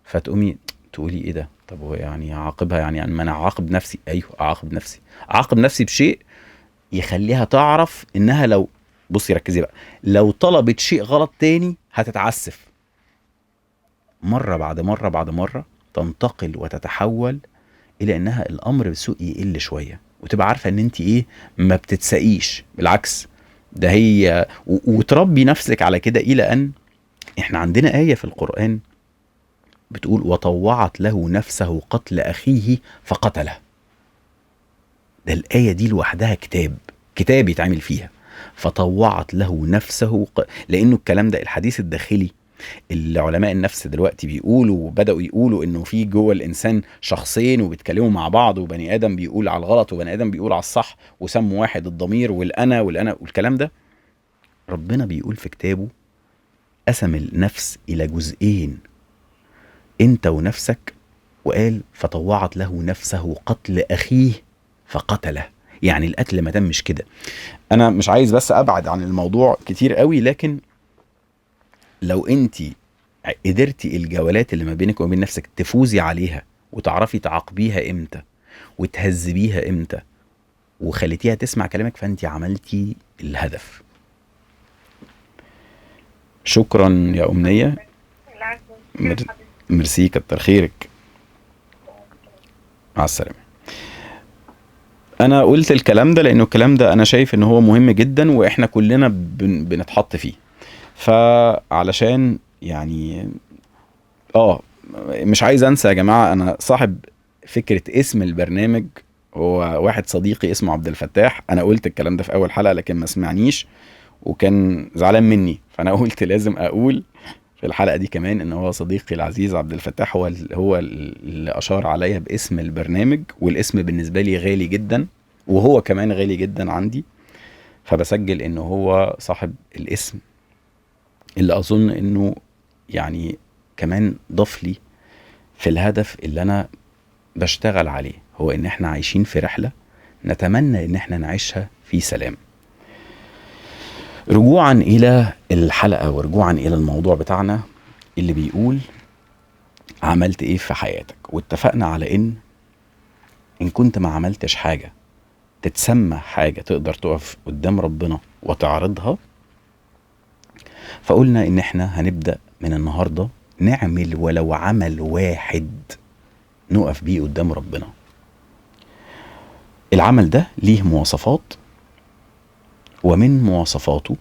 فتقومي تقولي ايه ده، طب هو يعني هعاقبها، يعني ما انا اعاقب نفسي. ايوه اعاقب نفسي، اعاقب نفسي بشيء يخليها تعرف انها لو، بصي ركزي بقى، لو طلبت شيء غلط تاني هتتعسف. مرة بعد مرة بعد مرة تنتقل وتتحول الى انها الامر بالسوء يقل شوية، وتبقى عارفه ان انت ايه، ما بتتسقيش، بالعكس ده هي، وتربي نفسك على كده. الى ان احنا عندنا ايه في القران بتقول وطوعت له نفسه قتل اخيه فقتله. ده الايه دي لوحدها كتاب يتعمل فيها، فطوعت له نفسه لانه الكلام ده الحديث الداخلي اللي علماء النفس دلوقتي بيقولوا وبدأوا يقولوا انه في جوه الانسان شخصين وبيتكلموا مع بعض، وبني ادم بيقول على الغلط وبني ادم بيقول على الصح، وسموا واحد الضمير والانا والانا والكلام ده. ربنا بيقول في كتابه قسم النفس الى جزئين، انت ونفسك، وقال فطوعت له نفسه قتل اخيه فقتله. يعني القتل ما تمش كده. انا مش عايز بس ابعد عن الموضوع كتير قوي، لكن لو انت قدرتي الجولات اللي ما بينك وبين نفسك تفوزي عليها وتعرفي تعاقبيها امتى وتهذبيها امتى وخليتيها تسمع كلامك، فانت عملتي الهدف. شكرا يا أمنية، ميرسي، كتر خيرك، مع السلامة. انا قلت الكلام ده لانه الكلام ده انا شايف ان هو مهم جدا واحنا كلنا بنتحط فيه، فعلشان يعني مش عايز انسى يا جماعة، انا صاحب فكرة اسم البرنامج هو واحد صديقي اسمه عبد الفتاح. انا قلت الكلام ده في اول حلقة لكن ما سمعنيش وكان زعلان مني، فانا قلت لازم اقول في الحلقة دي كمان ان هو صديقي العزيز عبد الفتاح هو اللي اشار عليا باسم البرنامج، والاسم بالنسبة لي غالي جدا وهو كمان غالي جدا عندي، فبسجل انه هو صاحب الاسم اللي اظن انه يعني كمان ضاف لي في الهدف اللي انا بشتغل عليه، هو ان احنا عايشين في رحلة نتمنى ان احنا نعيشها في سلام. رجوعا الى الحلقة ورجوعا الى الموضوع بتاعنا اللي بيقول عملت ايه في حياتك، واتفقنا على ان كنت ما عملتش حاجة تتسمى حاجة تقدر تقف قدام ربنا وتعرضها، فقلنا ان احنا هنبدأ من النهاردة نعمل ولو عمل واحد نقف بيه قدام ربنا. العمل ده ليه مواصفات، ومن مواصفاته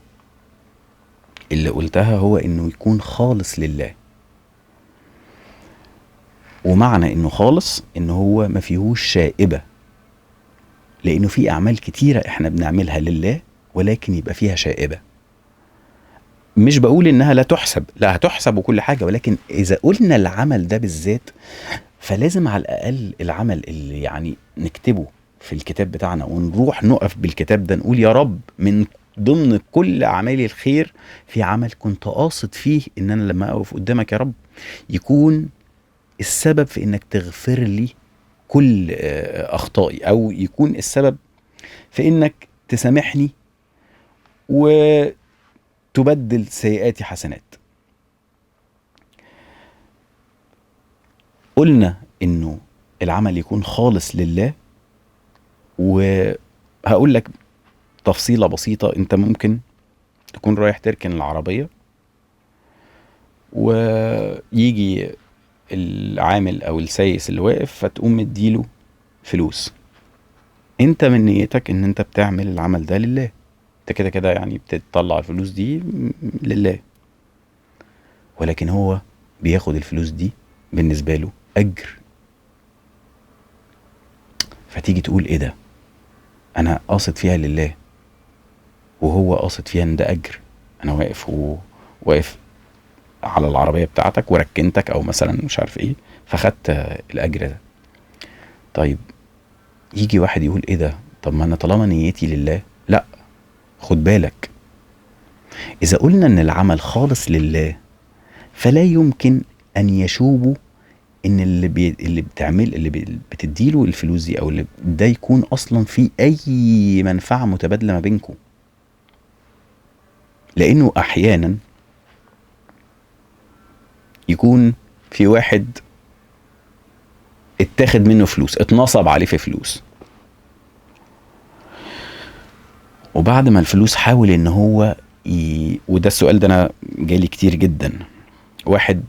اللي قلتها هو انه يكون خالص لله. ومعنى انه خالص ان هو ما فيهوش شائبة، لانه في اعمال كتيرة احنا بنعملها لله ولكن يبقى فيها شائبة. مش بقول انها لا تحسب، لا هتحسب وكل حاجة، ولكن اذا قلنا العمل ده بالذات فلازم على الاقل العمل اللي يعني نكتبه في الكتاب بتاعنا ونروح نقف بالكتاب ده نقول يا رب من ضمن كل اعمالي الخير في عمل كنت قاصد فيه ان انا لما اقف قدامك يا رب يكون السبب في انك تغفر لي كل اخطائي، او يكون السبب في انك تسامحني وتبدل سيئاتي حسنات. قلنا انه العمل يكون خالص لله، وهقول لك تفصيلة بسيطة. انت ممكن تكون رايح تركن العربية ويجي العامل او السايس اللي واقف فتقوم مديله فلوس. انت من نيتك ان انت بتعمل العمل ده لله، انت كده كده يعني بتطلع الفلوس دي لله، ولكن هو بياخد الفلوس دي بالنسبة له اجر. فتيجي تقول ايه ده، انا قاصد فيها لله وهو قاصد فيها ان ده اجر، انا واقف وواقف على العربية بتاعتك وركنتك او مثلا مش عارف ايه فخدت الاجر ده. طيب يجي واحد يقول ايه ده، طب ما انا طالما نيتي لله. لا، خد بالك، اذا قلنا ان العمل خالص لله فلا يمكن ان يشوبه ان اللي بتعمل اللي بتديله الفلوس دي او اللي ده يكون اصلا في اي منفعة متبادلة ما بينكم. لانه احيانا يكون في واحد اتاخد منه فلوس، اتنصب عليه في فلوس، وبعد ما الفلوس حاول ان هو وده السؤال ده انا جالي كتير جدا. واحد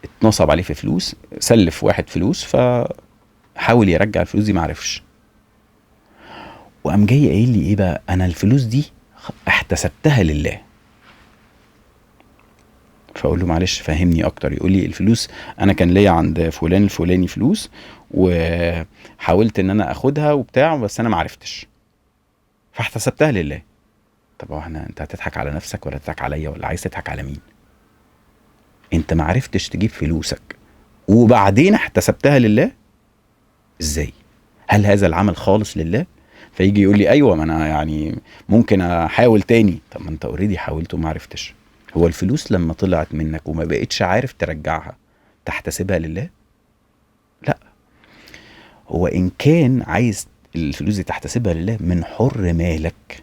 اتنصب عليه في فلوس، سلف واحد فلوس فحاول يرجع الفلوس دي معرفش، وقام جاي قايل لي ايه بقى، انا الفلوس دي احتسبتها لله. فاقول له معلش فهمني اكتر. يقول لي الفلوس انا كان ليا عند فلان الفلاني فلوس وحاولت ان انا اخدها وبتاع بس انا معرفتش فاحتسبتها لله. طب هو احنا انت هتضحك على نفسك ولا تضحك عليا ولا عايز تضحك على مين؟ انت معرفتش تجيب فلوسك وبعدين احتسبتها لله ازاي؟ هل هذا العمل خالص لله؟ فيجي يقول لي ايوه ما انا يعني ممكن احاول تاني. طب ما انت already حاولت وما عرفتش. هو الفلوس لما طلعت منك وما بقتش عارف ترجعها تحتسبها لله؟ لا، هو ان كان عايز الفلوس دي تحتسبها لله من حر مالك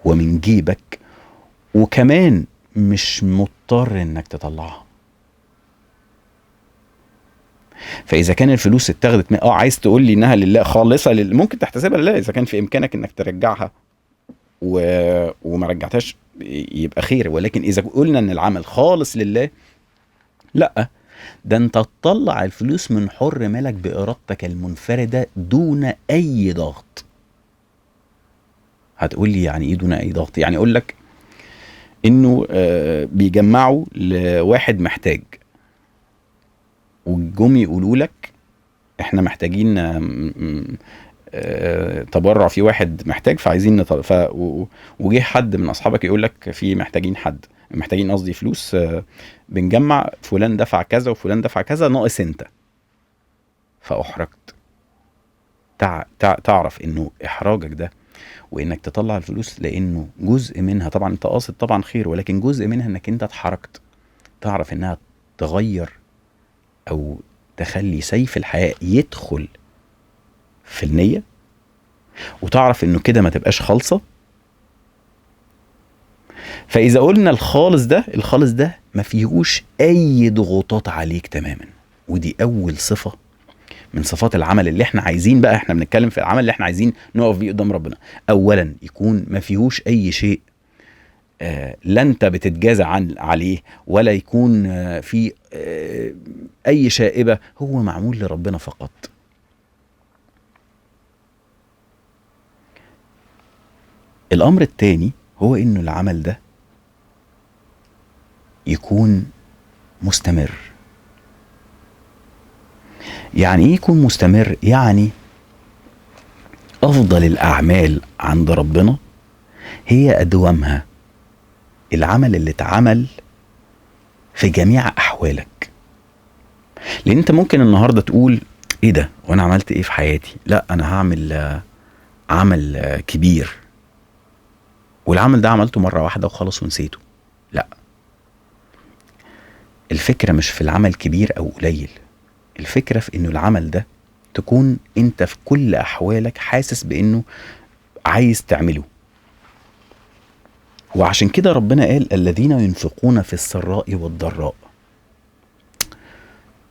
ومن جيبك، وكمان مش مضطر انك تطلعها. فاذا كان الفلوس اتاخدت من عايز تقول لي انها لله خالصة ممكن تحتسبها لله اذا كان في امكانك انك ترجعها وما رجعتهاش يبقى خير. ولكن اذا قلنا ان العمل خالص لله، لا، ده انت تطلع الفلوس من حر مالك بارادتك المنفردة دون اي ضغط. هتقول لي يعني ايه دون اي ضغط؟ يعني اقول لك انه بيجمعوا لواحد محتاج وجم يقولوا لك احنا محتاجين تبرع في واحد محتاج فعايزين وجه حد من اصحابك يقول لك في محتاجين حد، محتاجين قصدي فلوس، بنجمع، فلان دفع كذا وفلان دفع كذا، ناقص انت. فاحرجت. تعرف انه احراجك ده وانك تطلع الفلوس لانه جزء منها طبعا انت قاصد طبعا خير، ولكن جزء منها انك انت اتحركت. تعرف انها تغير او تخلي سيف الحياة يدخل في النية، وتعرف انه كده ما تبقاش خالصة. فاذا قلنا الخالص ده، الخالص ده ما فيهوش اي ضغوطات عليك تماما. ودي اول صفة من صفات العمل اللي احنا عايزين بقى، احنا بنتكلم في العمل اللي احنا عايزين نقف بيه قدام ربنا. اولا يكون ما فيهوش اي شيء لا انت بتتجازى عليه ولا يكون في اي شائبة، هو معمول لربنا فقط. الامر الثاني هو انه العمل ده يكون مستمر. يعني ايه يكون مستمر؟ يعني افضل الاعمال عند ربنا هي ادومها، العمل اللي اتعمل في جميع احوالك. لان انت ممكن النهارده تقول ايه ده وانا عملت ايه في حياتي؟ لا انا هعمل عمل كبير، والعمل ده عملته مرة واحدة وخلاص ونسيته. لا، الفكرة مش في العمل كبير او قليل، الفكرة في انه العمل ده تكون انت في كل احوالك حاسس بانه عايز تعمله. وعشان كده ربنا قال الذين ينفقون في السراء والضراء.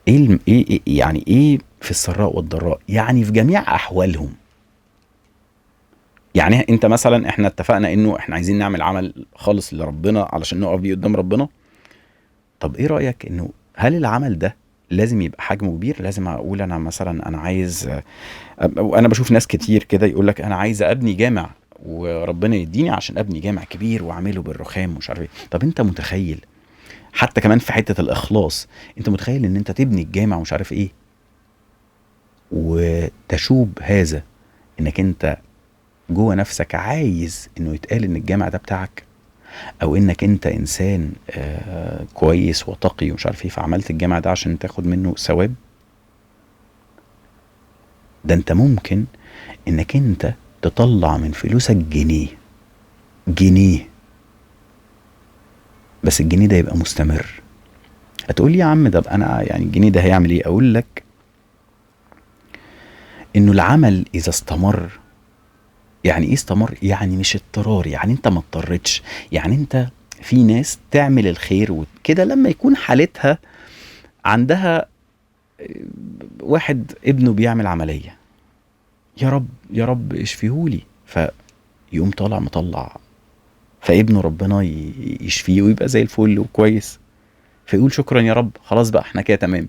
ايه يعني ايه في السراء والضراء؟ يعني في جميع احوالهم. يعني انت مثلا، احنا اتفقنا انه احنا عايزين نعمل عمل خالص لربنا علشان نقف بيه قدام ربنا. طب ايه رأيك انه هل العمل ده لازم يبقى حجمه كبير؟ لازم اقول انا مثلا انا عايز، انا بشوف ناس كتير كده يقول لك انا عايز ابني جامع وربنا يديني عشان ابني جامع كبير واعمله بالرخام ومش عارف ايه. طب انت متخيل حتى كمان في حتة الاخلاص، انت متخيل ان انت تبني الجامع ومش عارف ايه وتشوب هذا انك انت جوه نفسك عايز انه يتقال ان الجامع ده بتاعك، او انك انت انسان كويس وتقي ومش عارف ايه فعملت الجامع ده عشان تاخد منه ثواب؟ ده انت ممكن انك انت تطلع من فلوسك جنيه، جنيه بس الجنيه ده يبقى مستمر. هتقول لي يا عم ده انا يعني الجنيه ده هيعمل ايه؟ اقول لك انه العمل اذا استمر. يعني ايه استمر؟ يعني مش اضطراري، يعني انت ما اضطرتش. يعني انت في ناس تعمل الخير وكده لما يكون حالتها عندها واحد ابنه بيعمل عملية، يا رب يا رب اشفيهولي، فيقوم طالع مطلع، فابنه ربنا يشفيه ويبقى زي الفل وكويس، فيقول شكرا يا رب، خلاص بقى احنا كده تمام.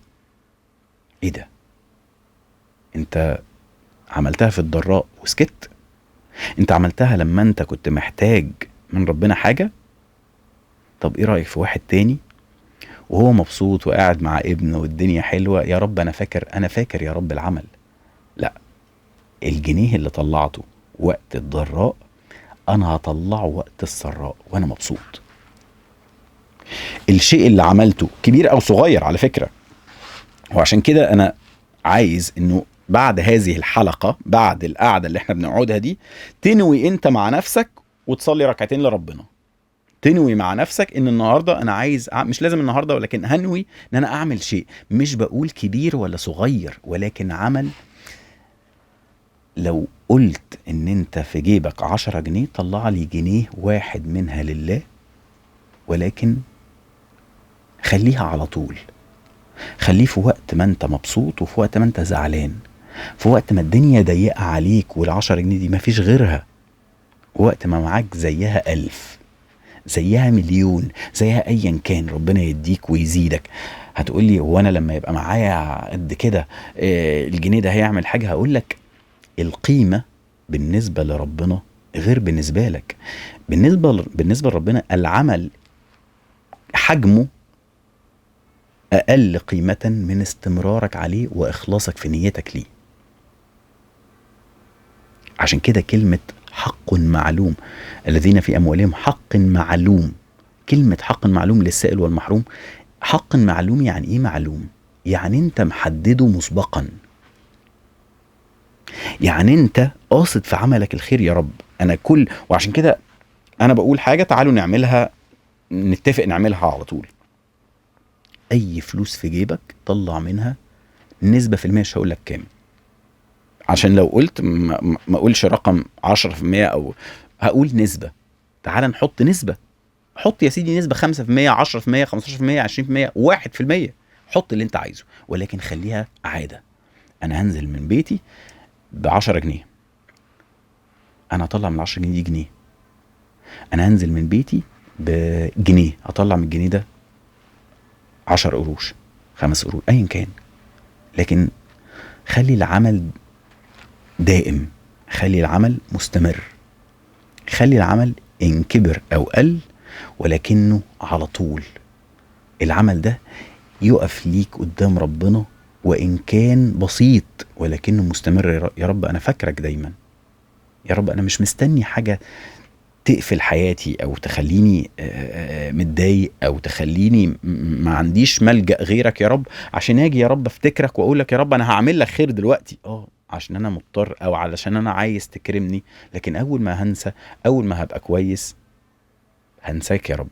ايه ده؟ انت عملتها في الضراء وسكت؟ انت عملتها لما انت كنت محتاج من ربنا حاجة؟ طب ايه رأيك في واحد تاني وهو مبسوط وقاعد مع ابنه والدنيا حلوة، يا رب انا فاكر، انا فاكر يا رب العمل. لا، الجنيه اللي طلعته وقت الضراء انا هطلعه وقت السراء وانا مبسوط. الشيء اللي عملته كبير او صغير على فكرة. وعشان كده انا عايز انه بعد هذه الحلقة، بعد القعدة اللي احنا بنقعدها دي، تنوي انت مع نفسك وتصلي ركعتين لربنا. تنوي مع نفسك ان النهاردة انا عايز مش لازم النهاردة، ولكن هنوي ان انا اعمل شيء، مش بقول كبير ولا صغير، ولكن عمل. لو قلت ان انت في جيبك 10 جنيه، طلع لي جنيه واحد منها لله، ولكن خليها على طول. خليه في وقت ما انت مبسوط وفي وقت ما انت زعلان، في وقت ما الدنيا ضيقة عليك وال10 جنيه دي مفيش غيرها، وقت ما معاك زيها 1000، زيها 1,000,000، زيها ايا كان، ربنا يديك ويزيدك. هتقولي هو انا لما يبقى معايا قد كده الجنيه ده هيعمل حاجة؟ هقولك القيمة بالنسبة لربنا غير بالنسبة لك. بالنسبة لربنا العمل حجمه أقل قيمة من استمرارك عليه وإخلاصك في نيتك ليه. عشان كده كلمة حق معلوم، الذين في أموالهم حق معلوم، كلمة حق معلوم للسائل والمحروم. حق معلوم يعني إيه معلوم؟ يعني أنت محددة مسبقا، يعني أنت قاصد في عملك الخير يا رب. أنا كل، وعشان كده أنا بقول حاجة تعالوا نعملها، نتفق نعملها على طول. أي فلوس في جيبك طلع منها نسبة في المية، مش هقول لك كام، عشان لو قلت ما اقولش رقم 10% أو هقول نسبة. تعال نحط نسبة، حط يا سيدي نسبة 5%، 10%، 15%، 20%، 1%، حط اللي انت عايزه، ولكن خليها عادة. أنا هنزل من بيتي ب10 جنيه، أنا هطلع من 10 جنيه دي جنيه. أنا هنزل من بيتي بجنيه، هطلع من الجنيه ده 10 قروش، 5 قروش، أيا كان. لكن خلي العمل دائم، خلي العمل مستمر، خلي العمل إن كبر أو قل ولكنه على طول. العمل ده يقف ليك قدام ربنا وان كان بسيط ولكنه مستمر. يا رب انا فاكرك دايما، يا رب انا مش مستني حاجة تقفل حياتي او تخليني متضايق او تخليني ما عنديش ملجأ غيرك يا رب، عشان اجي يا رب افتكرك واقول لك يا رب انا هعمل لك خير دلوقتي، عشان انا مضطر او علشان انا عايز تكرمني. لكن اول ما هنسى، اول ما هبقى كويس، هنساك يا رب.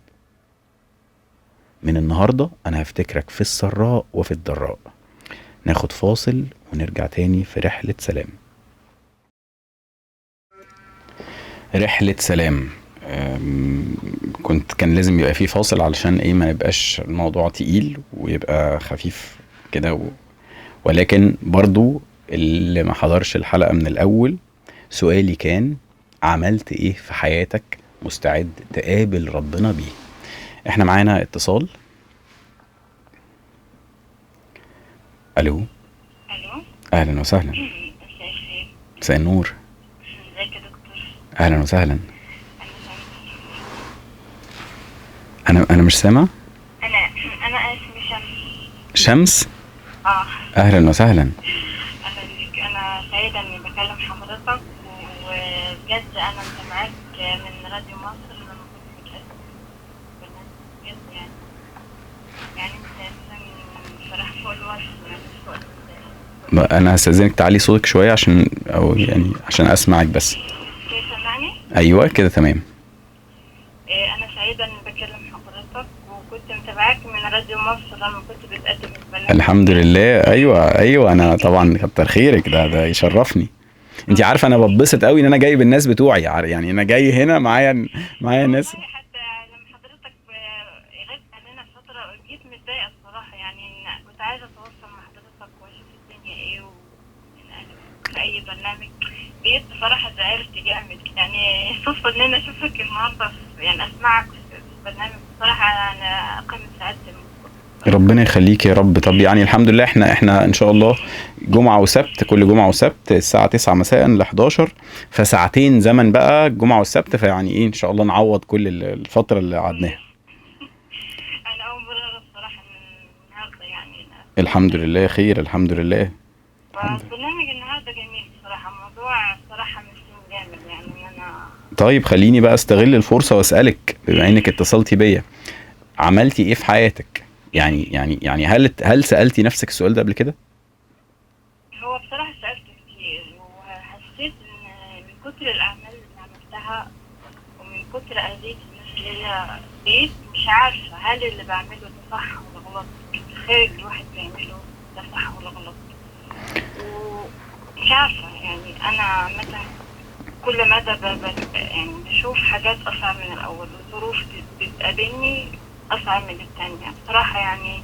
من النهارده انا هفتكرك في السراء وفي الضراء. ناخد فاصل ونرجع تاني في رحلة سلام. رحلة سلام، كان لازم يبقى فيه فاصل علشان ايه، ما يبقاش الموضوع تقيل ويبقى خفيف كده ولكن برضو اللي ما حضرش الحلقة من الأول، سؤالي كان عملت ايه في حياتك مستعد تقابل ربنا بيه؟ احنا معانا اتصال. الو. الو، اهلا وسهلا. مساء الخير. مساء النور. ازيك يا دكتور؟ اهلا وسهلا. انا مش سامع. انا اسمي شمس. شمس؟ اه. اهلا وسهلا. اهلا بيك. انا سعيدة اني بكلم حضرتك، وبجد انا متابعاك من راديو مصر لما كنت بتقدم بجد، يعني انت اساسا بصراحة فوق الوصف، يعني فوق. انا هستاذنك تعلي صوتك شوية عشان، او يعني عشان اسمعك بس. سامعني؟ ايوه كده تمام. انا سعيدة اني بكلم حضرتك، وكنت متابعاك من راديو مصر لما كنت بتقدم البرنامج. الحمد لله. ايوه انا طبعا كتر خيرك، ده يشرفني. انت عارفه انا ببسط قوي ان انا جايب الناس بتوعي، يعني انا جاي هنا معايا ناس. حتى لما حضرتك غبت عننا فترة جيت متضايقة الصراحة، يعني كنت عايزه اتواصل مع حضرتك واشوف الدنيا ايه في اي برنامج. بقيت بصراحة زعلت جامد، يعني صدفة ان انا اشوفك النهارده، يعني اسمعك في البرنامج، بصراحة انا قمة سعادتي. ربنا يخليك يا رب. طب يعني الحمد لله احنا ان شاء الله جمعه وسبت، كل جمعه وسبت الساعة 9 مساء ل 11، فساعتين زمن بقى الجمعة والسبت، فيعني ايه ان شاء الله نعوض كل الفترة اللي قعدناها. انا اول مرة الصراحة النهارده، يعني الحمد لله خير، الحمد لله. البرنامج النهارده جميل بصراحة، موضوع الصراحة مش جامد يعني. انا طيب خليني بقى استغل الفرصة واسالك، بما انك اتصلتي بيا، عملتي ايه في حياتك؟ يعني هل سالتي نفسك السؤال ده قبل كده؟ هو بصراحة سالت كتير، وحسيت ان من كتر الاعمال اللي عملتها ومن كتر اذيه الناس اللي هي بقيت مش عارفه هل اللي بعمله ده صح ولا غلط، الخير اللي الواحد بيعمله ده صح ولا غلط، ومش عارفه. يعني انا مثلا كل مدى يعني بشوف حاجات اصعب من الاول، وظروف بتقابلني اصعب من الثانية بصراحة، يعني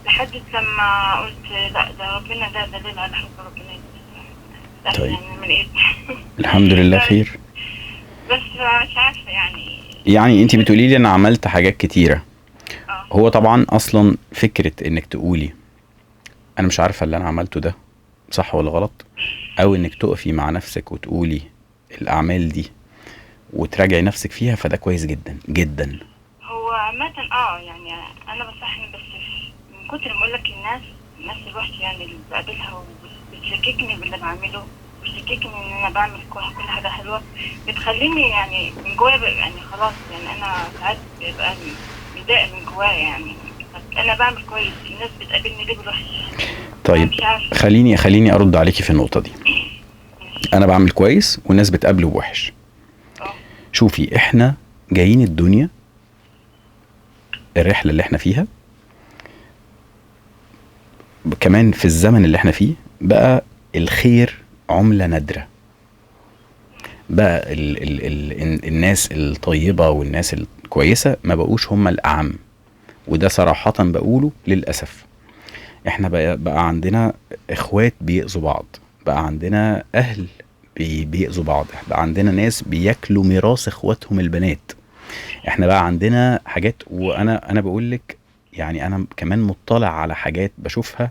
لحد لما قلت لا ده ربنا، ده دليل على حب ربنا. طيب يعني من إيه؟ الحمد لله خير. بس مش عارفه يعني انت بتقولي لي انا عملت حاجات كتيرة. هو طبعا اصلا فكرة انك تقولي انا مش عارفه اللي انا عملته ده صح ولا غلط، او انك تقفي مع نفسك وتقولي الاعمال دي وتراجعي نفسك فيها، فده كويس جدا جدا. هو عامة يعني انا بصحني، بس من كتر ما اقول لك الناس الوحشة يعني اللي بقابلها وبتشككني باللي بعمله، بتشككني ان انا بعمل كل حاجة حلوة، بتخليني يعني من جوايا يعني خلاص، يعني انا ساعات ببقى متضايقة من جوايا، يعني انا بعمل كويس، الناس بتقابلني ليه بالوحش؟ طيب خليني ارد عليكي في النقطة دي. انا بعمل كويس والناس بتقابله بوحش. شوفي، احنا جايين الدنيا، الرحلة اللي احنا فيها كمان في الزمن اللي احنا فيه، بقى الخير عملة نادرة. بقى ال ال ال الناس الطيبة والناس الكويسة ما بقوش هم الأعم، وده صراحة بقوله للأسف. احنا بقى عندنا اخوات بيأذوا بعض، بقى عندنا اهل بيأذوا بعض، بقى عندنا ناس بياكلوا ميراث اخواتهم البنات. احنا بقى عندنا حاجات، وانا بقول لك يعني انا كمان مطلع على حاجات بشوفها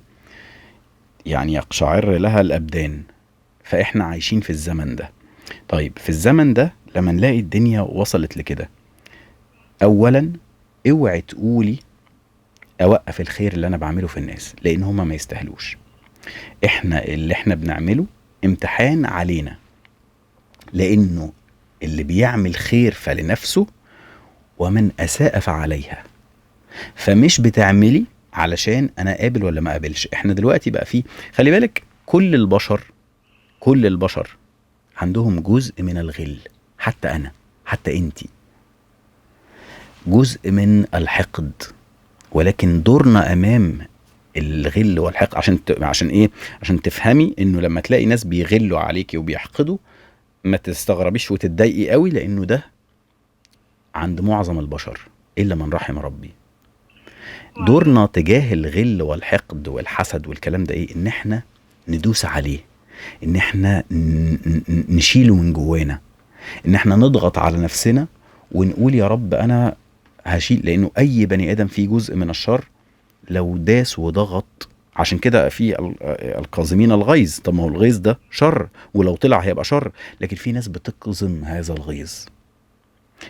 يعني يقشعر لها الابدان. فاحنا عايشين في الزمن ده. طيب في الزمن ده لما نلاقي الدنيا وصلت لكده، اولا اوعي تقولي اوقف الخير اللي انا بعمله في الناس، لان هما ما يستاهلوش. احنا اللي احنا بنعمله امتحان علينا، لانه اللي بيعمل خير فلنفسه ومن اساء فعليها. فمش بتعملي علشان انا قابل ولا ما قابلش. احنا دلوقتي بقى فيه، خلي بالك، كل البشر، كل البشر عندهم جزء من الغل، حتى انا، حتى انتي، جزء من الحقد. ولكن دورنا امام الغل والحقد عشان ايه؟ عشان تفهمي انه لما تلاقي ناس بيغلوا عليكي وبيحقدوا ما تستغربيش وتتضايقي قوي، لانه ده عند معظم البشر الا من رحم ربي. دورنا تجاه الغل والحقد والحسد والكلام ده ايه؟ ان احنا ندوس عليه، ان احنا نشيله من جوانا، ان احنا نضغط على نفسنا ونقول يا رب انا هشيل. لانه اي بني ادم فيه جزء من الشر لو داس وضغط. عشان كده في الكاظمين الغيظ. طب ما هو الغيظ ده شر، ولو طلع هيبقى شر، لكن في ناس بتقزم هذا الغيظ،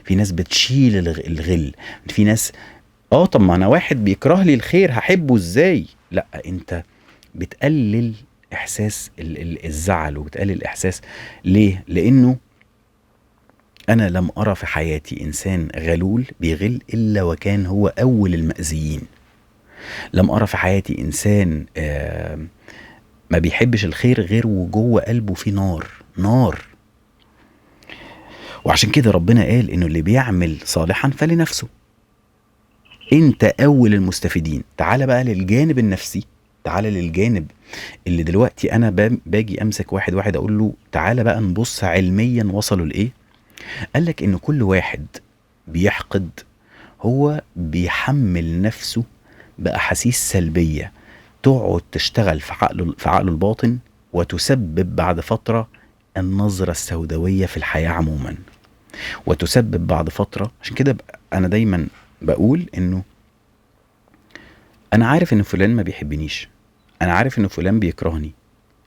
في ناس بتشيل الغل، في ناس طب ما انا واحد بيكره لي الخير هحبه ازاي؟ لا، انت بتقلل احساس الزعل وبتقلل احساس. ليه؟ لانه انا لم ارى في حياتي انسان غلول بيغل الا وكان هو اول المأذيين. لم ارى في حياتي انسان ما بيحبش الخير غير وجوه قلبه في نار، نار. وعشان كده ربنا قال انه اللي بيعمل صالحا فلنفسه. انت اول المستفيدين. تعال بقى للجانب النفسي، تعال للجانب اللي دلوقتي انا باجي امسك واحد واحد اقول له تعال بقى نبص علميا وصلوا لايه. قال لك ان كل واحد بيحقد هو بيحمل نفسه باحاسيس سلبية تقعد تشتغل في عقله الباطن، وتسبب بعد فترة النظرة السوداويه في الحياة عموما، وتسبب بعد فترة. عشان كده انا دايما بقول انه انا عارف ان فلان ما بيحبنيش، انا عارف ان فلان بيكرهني،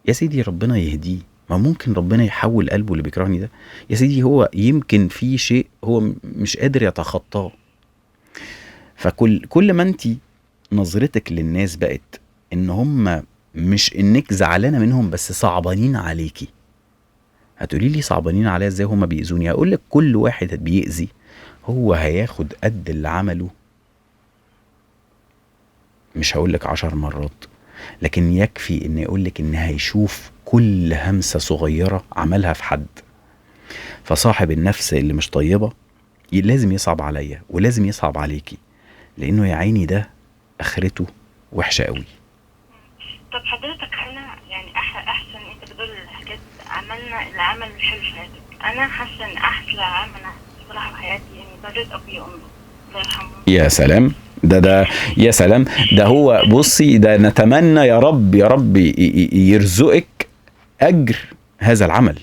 يا سيدي ربنا يهديه، ما ممكن ربنا يحول قلبه اللي بيكرهني ده، يا سيدي هو يمكن في شيء هو مش قادر يتخطاه. فكل كل ما انت نظرتك للناس بقت ان هم مش انك زعلانة منهم بس صعبانين عليكي. هتقولي لي صعبانين عليا ازاي هم بيأذوني؟ هقول لك كل واحد بيأذي هو هياخد قد اللي عمله، مش هقول لك 10 مرات، لكن يكفي ان يقول لك ان هيشوف كل همسة صغيرة عملها في حد. فصاحب النفس اللي مش طيبة لازم يصعب عليا ولازم يصعب عليكي، لانه يا عيني ده اخرته وحشة قوي. طب حضرتك انا يعني احسن انت بتقول الحاجات عملنا العمل الحلو في حياتك، انا حاسه ان احلى عمل بصراحة في حياتي يعني بريت ابويا وامي الله يرحمهم. يا سلام، ده يا سلام، ده هو بصي، ده نتمنى يا رب يا رب يرزقك اجر هذا العمل.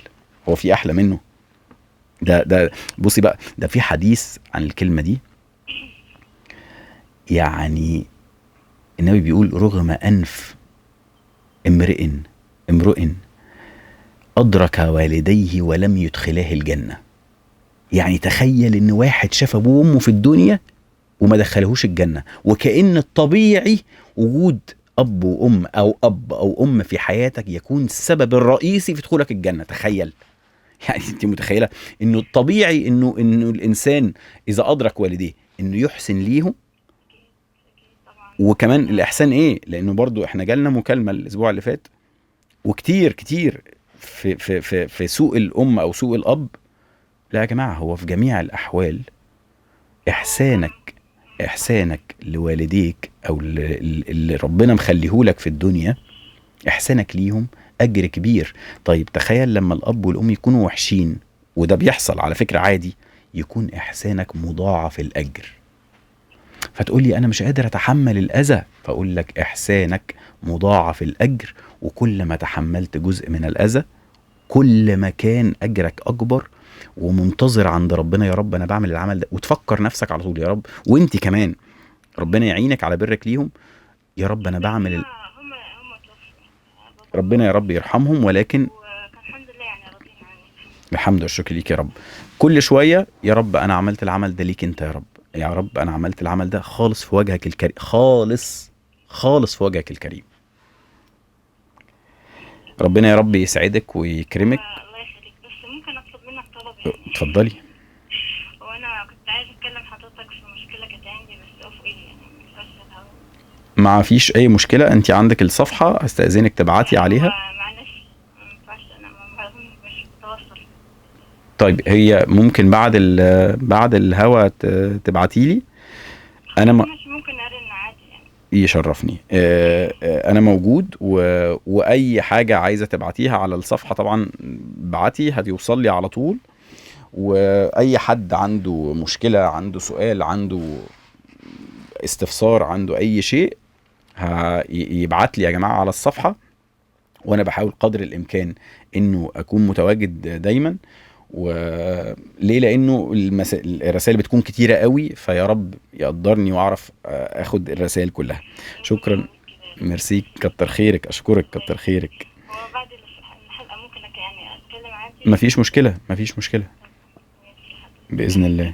هو في احلى منه؟ ده بصي بقى، ده في حديث عن الكلمة دي، يعني النبي بيقول رغم انف امرئ ادرك والديه ولم يدخلاه الجنة. يعني تخيل ان واحد شاف ابوه وامه في الدنيا وما دخلهوش الجنة. وكأن الطبيعي وجود اب وام او اب او ام في حياتك يكون السبب الرئيسي في دخولك الجنة. تخيل، يعني انت متخيله انه الطبيعي انه الانسان اذا ادرك والديه انه يحسن ليهم. وكمان الاحسان ايه؟ لانه برضو احنا جالنا مكالمة الاسبوع اللي فات، وكتير كتير في في في في سوء الام او سوء الاب. لا يا جماعة، هو في جميع الاحوال احسانك لوالديك او اللي ربنا مخليهولك في الدنيا، احسانك ليهم اجر كبير. طيب تخيل لما الاب والام يكونوا وحشين، وده بيحصل على فكرة عادي، يكون احسانك مضاعف الاجر. فتقول لي انا مش قادر اتحمل الاذى، فاقول لك احسانك مضاعف الاجر، وكل ما تحملت جزء من الاذى كل ما كان اجرك اكبر. ومنتظر عند ربنا يا رب انا بعمل العمل ده، وتفكر نفسك على طول يا رب، وانت كمان ربنا يعينك على برك ليهم، يا رب انا بعمل ربنا يا رب يرحمهم. ولكن الحمد لله يعني راضيين عني، الحمد والشكر ليك يا رب. كل شوية يا رب انا عملت العمل ده ليك انت يا رب، يا رب انا عملت العمل ده خالص في وجهك الكريم، خالص خالص في وجهك الكريم. ربنا يا رب يسعدك ويكرمك. الله يخليك، بس ممكن اطلب منك طلب يعني؟ اتفضلي. وانا كنت عايزه اتكلم حضرتك في مشكلة كانت عندي، بس off air يعني ما ينفعش الهوا. ما فيش اي مشكلة، انت عندك الصفحة، استاذنك تبعتي عليها. معلش ما ينفعش، انا مش متواصل. طيب هي ممكن بعد الهوا تبعتي لي. انا مش ممكن ارن عادي يعني. يشرفني. انا موجود، واي حاجة عايزه تبعتيها على الصفحة طبعا بعتي، هتوصل لي على طول. واي حد عنده مشكلة، عنده سؤال، عنده استفسار، عنده اي شيء، يبعت لي يا جماعة على الصفحة، وانا بحاول قدر الامكان انه اكون متواجد دايما. وليه؟ لانه الرسائل بتكون كتيرة قوي، فيا رب يقدرني واعرف اخد الرسائل كلها. شكرا، ميرسي، كتر خيرك، اشكرك، كتر خيرك. هو بعد الحلقة ممكن يعني اتكلم عادي؟ مفيش مشكلة، مفيش مشكلة باذن الله.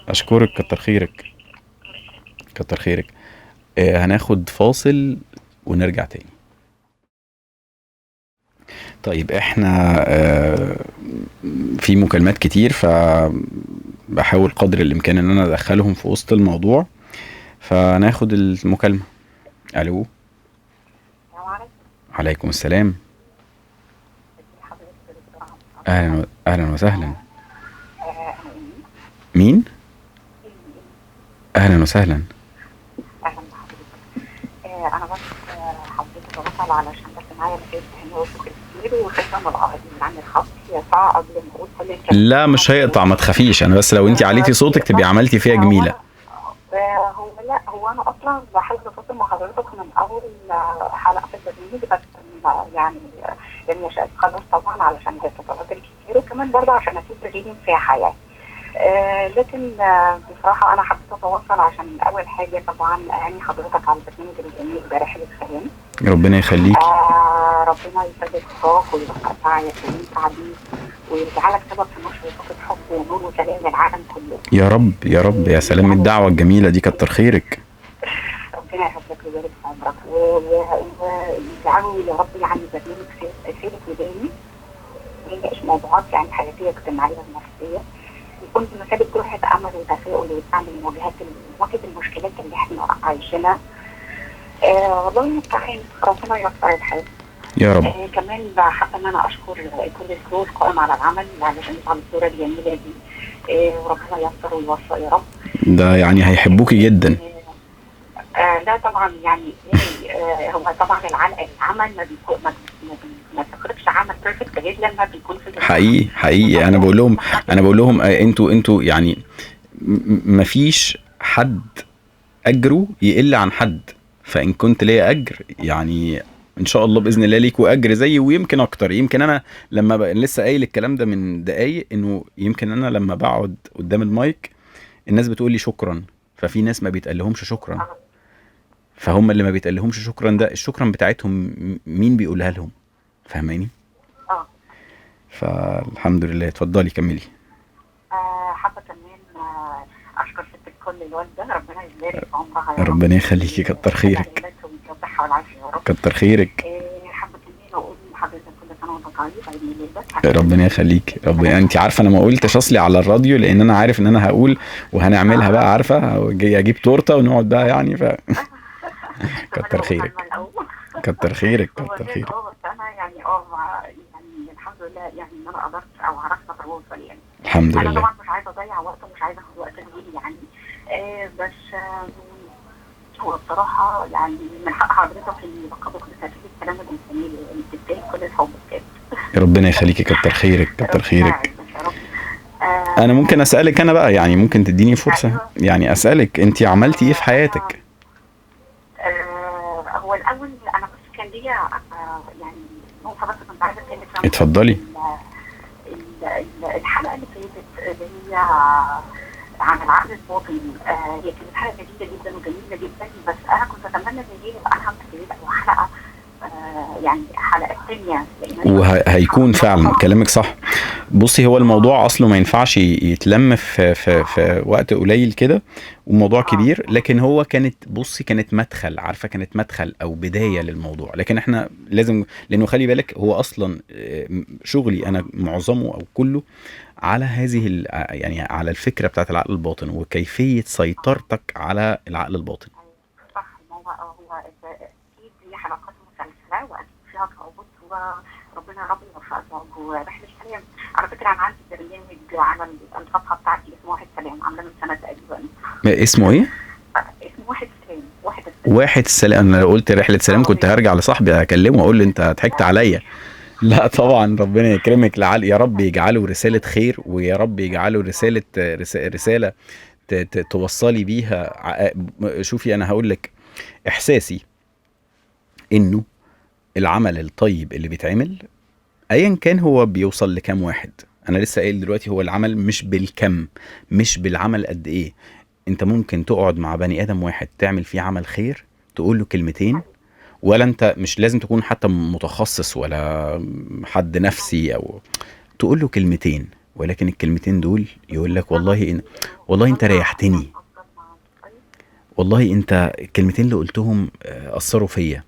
اشكرك، كتر خيرك، كتر خيرك. هناخد فاصل ونرجع تاني. طيب احنا في مكالمات كتير، فبحاول قدر الامكان ان انا ادخلهم في وسط الموضوع، فناخد المكالمة. الو. عليكم السلام. اهلا اهلا وسهلا. مين؟ اهلا وسهلا. اهلا بحضرتك. انا بس حبيت اتواصل علشان بس معايا رسائل تهنئة وشكر كتير، وخايفة من عن الخط يقطع قبل ما اقول كل الكلام. لا مش هيقطع، ما تخافيش. انا بس لو انت عليتي صوتك تبقي عملتي فيها جميلة. هو لا، هو انا اصلا بحاول اتواصل مع حضرتك من اول حلقة في البرنامج، بس يعني لم يشاء القدر طبعا علشان الاتصالات الكتير، وكمان برضه عشان اسيب لي مساحة يعني. لكن بصراحة أنا حبيت أتواصل عشان أول حاجة طبعا أهني حضرتك على البرنامج الجميل برحلة سلام. ربنا يخليك. ربنا يسدد خطاك ويوفق سعيك وينفع بيك ويجعلك سبب في نشر طاقة حب ونور وسلام للعالم كله. يا رب يا رب. يا سلام، الدعوة الجميلة دي، كتر خيرك. ربنا يحفظك ويبارك في عمرك ويجعله يا رب يعني برنامج ثابت ودائم، ويناقش موضوعات يعني حياتية اجتماعية ونفسية، يكون بمثابة روحة أمل وتفاؤل ودعم لمواجهة المشكلات اللي احنا عايشينها. والله المستعان، ربنا ييسر الحال يا رب. كمان حابة إن أنا أشكر كل الكرو القائم على العمل علشان يطلع الصورة الجميلة دي، وربنا ييسر ويوفق يا رب. ده يعني هيحبوكي جدا. لا طبعا يعني هو طبعا العمل ما بيكون ما بتخرجش عمل perfect غير لما بيكون في حقيقي حقيقي. انا بقول لهم انتوا يعني ما فيش حد اجره يقل عن حد، فان كنت ليا اجر يعني ان شاء الله باذن الله ليكوا اجر زيي ويمكن اكتر. يمكن انا لما لسه قايل الكلام ده من دقايق، انه يمكن انا لما بقعد قدام المايك الناس بتقول لي شكرا، ففي ناس ما بيتقالهمش شكرا، فهم اللي ما بيتقالهمش شكرا ده الشكرا بتاعتهم مين بيقولها لهم؟ فاهماني؟ فالحمد لله. اتفضلي كملي. حابة كمان اشكر ست الكل الوالدة، ربنا يبارك في عمرها يا رب. ربنا يخليكي، كتر خيرك. كتر خيرك. حابة كمان اقول لحضرتك كل سنة وانت طيب، عيد ميلادك. ربنا يخليك. ربنا، انت عارفه انا ما قلتش اصلي على الراديو لان انا عارف ان انا هقول وهنعملها بقى، عارفه جاي اجيب تورته ونقعد بقى يعني كتر خيرك كتر خيرك كتر خيرك. بس انا يعني يعني الحمد لله يعني ان انا قدرت او عرفت اتواصل يعني. الحمد لله. انا طبعا مش عايزه اضيع وقت ومش عايزه اخد وقت طويل يعني، بس هو بصراحة يعني من حق حضرتك ان يلقبك بسفير السلام الانساني اللي بتستاهل كل الحب بجد. ربنا يخليكي، كتر خيرك كتر خيرك. انا ممكن اسالك انا بقى يعني، ممكن تديني فرصة يعني اسالك انت عملتي ايه في حياتك؟ هو الاول انا بس كان ليا يعني نقطة بس كنت عايزه اتكلم فيها. اتفضلي. الحلقة اللي فاتت اللي هي عن العقل الباطن، هي كانت حلقة جديدة جدا وجميلة جدا، بس انا كنت اتمنى ان هي تبقى حلقة حلقة يعني حلقات ثانية. وهيكون فعلا كلامك صح. بصي، هو الموضوع اصله ما ينفعش يتلم في وقت قليل كده، وموضوع كبير، لكن هو كانت، بصي، كانت مدخل، عارفه، كانت مدخل او بداية للموضوع. لكن احنا لازم، لانه خلي بالك هو اصلا شغلي انا معظمه او كله على هذه يعني على الفكرة بتاعت العقل الباطن وكيفية سيطرتك على العقل الباطن. صح، ما هو اكيد دي حلقات مسلسله واكيد فيها صعوبات، وربنا رب يوفقك ورحله السلام. على فكرة انا عندي برنامج على الصفحة بتاعتي اسمه واحد سلام، عاملاه من سنة تقريبا. اسمه ايه؟ اسمه واحد سلام. واحد السلام. واحد السلام. انا لو قلت رحله سلام كنت هرجع لصاحبي اكلمه واقول له انت ضحكت عليا. لا طبعا، ربنا يكرمك، لعل يا رب يجعله رسالة خير، ويا رب يجعله رسالة رسالة توصلي بيها. شوفي، انا هقول لك احساسي انه العمل الطيب اللي بيتعمل ايا كان هو بيوصل لكام واحد. انا لسه قايل دلوقتي هو العمل مش بالكم، مش بالعمل قد ايه. انت ممكن تقعد مع بني ادم واحد تعمل فيه عمل خير، تقول له كلمتين، ولا انت مش لازم تكون حتى متخصص ولا حد نفسي، او تقول له كلمتين، ولكن الكلمتين دول يقول لك والله إن والله انت ريحتني، والله انت الكلمتين اللي قلتهم اثروا فيا.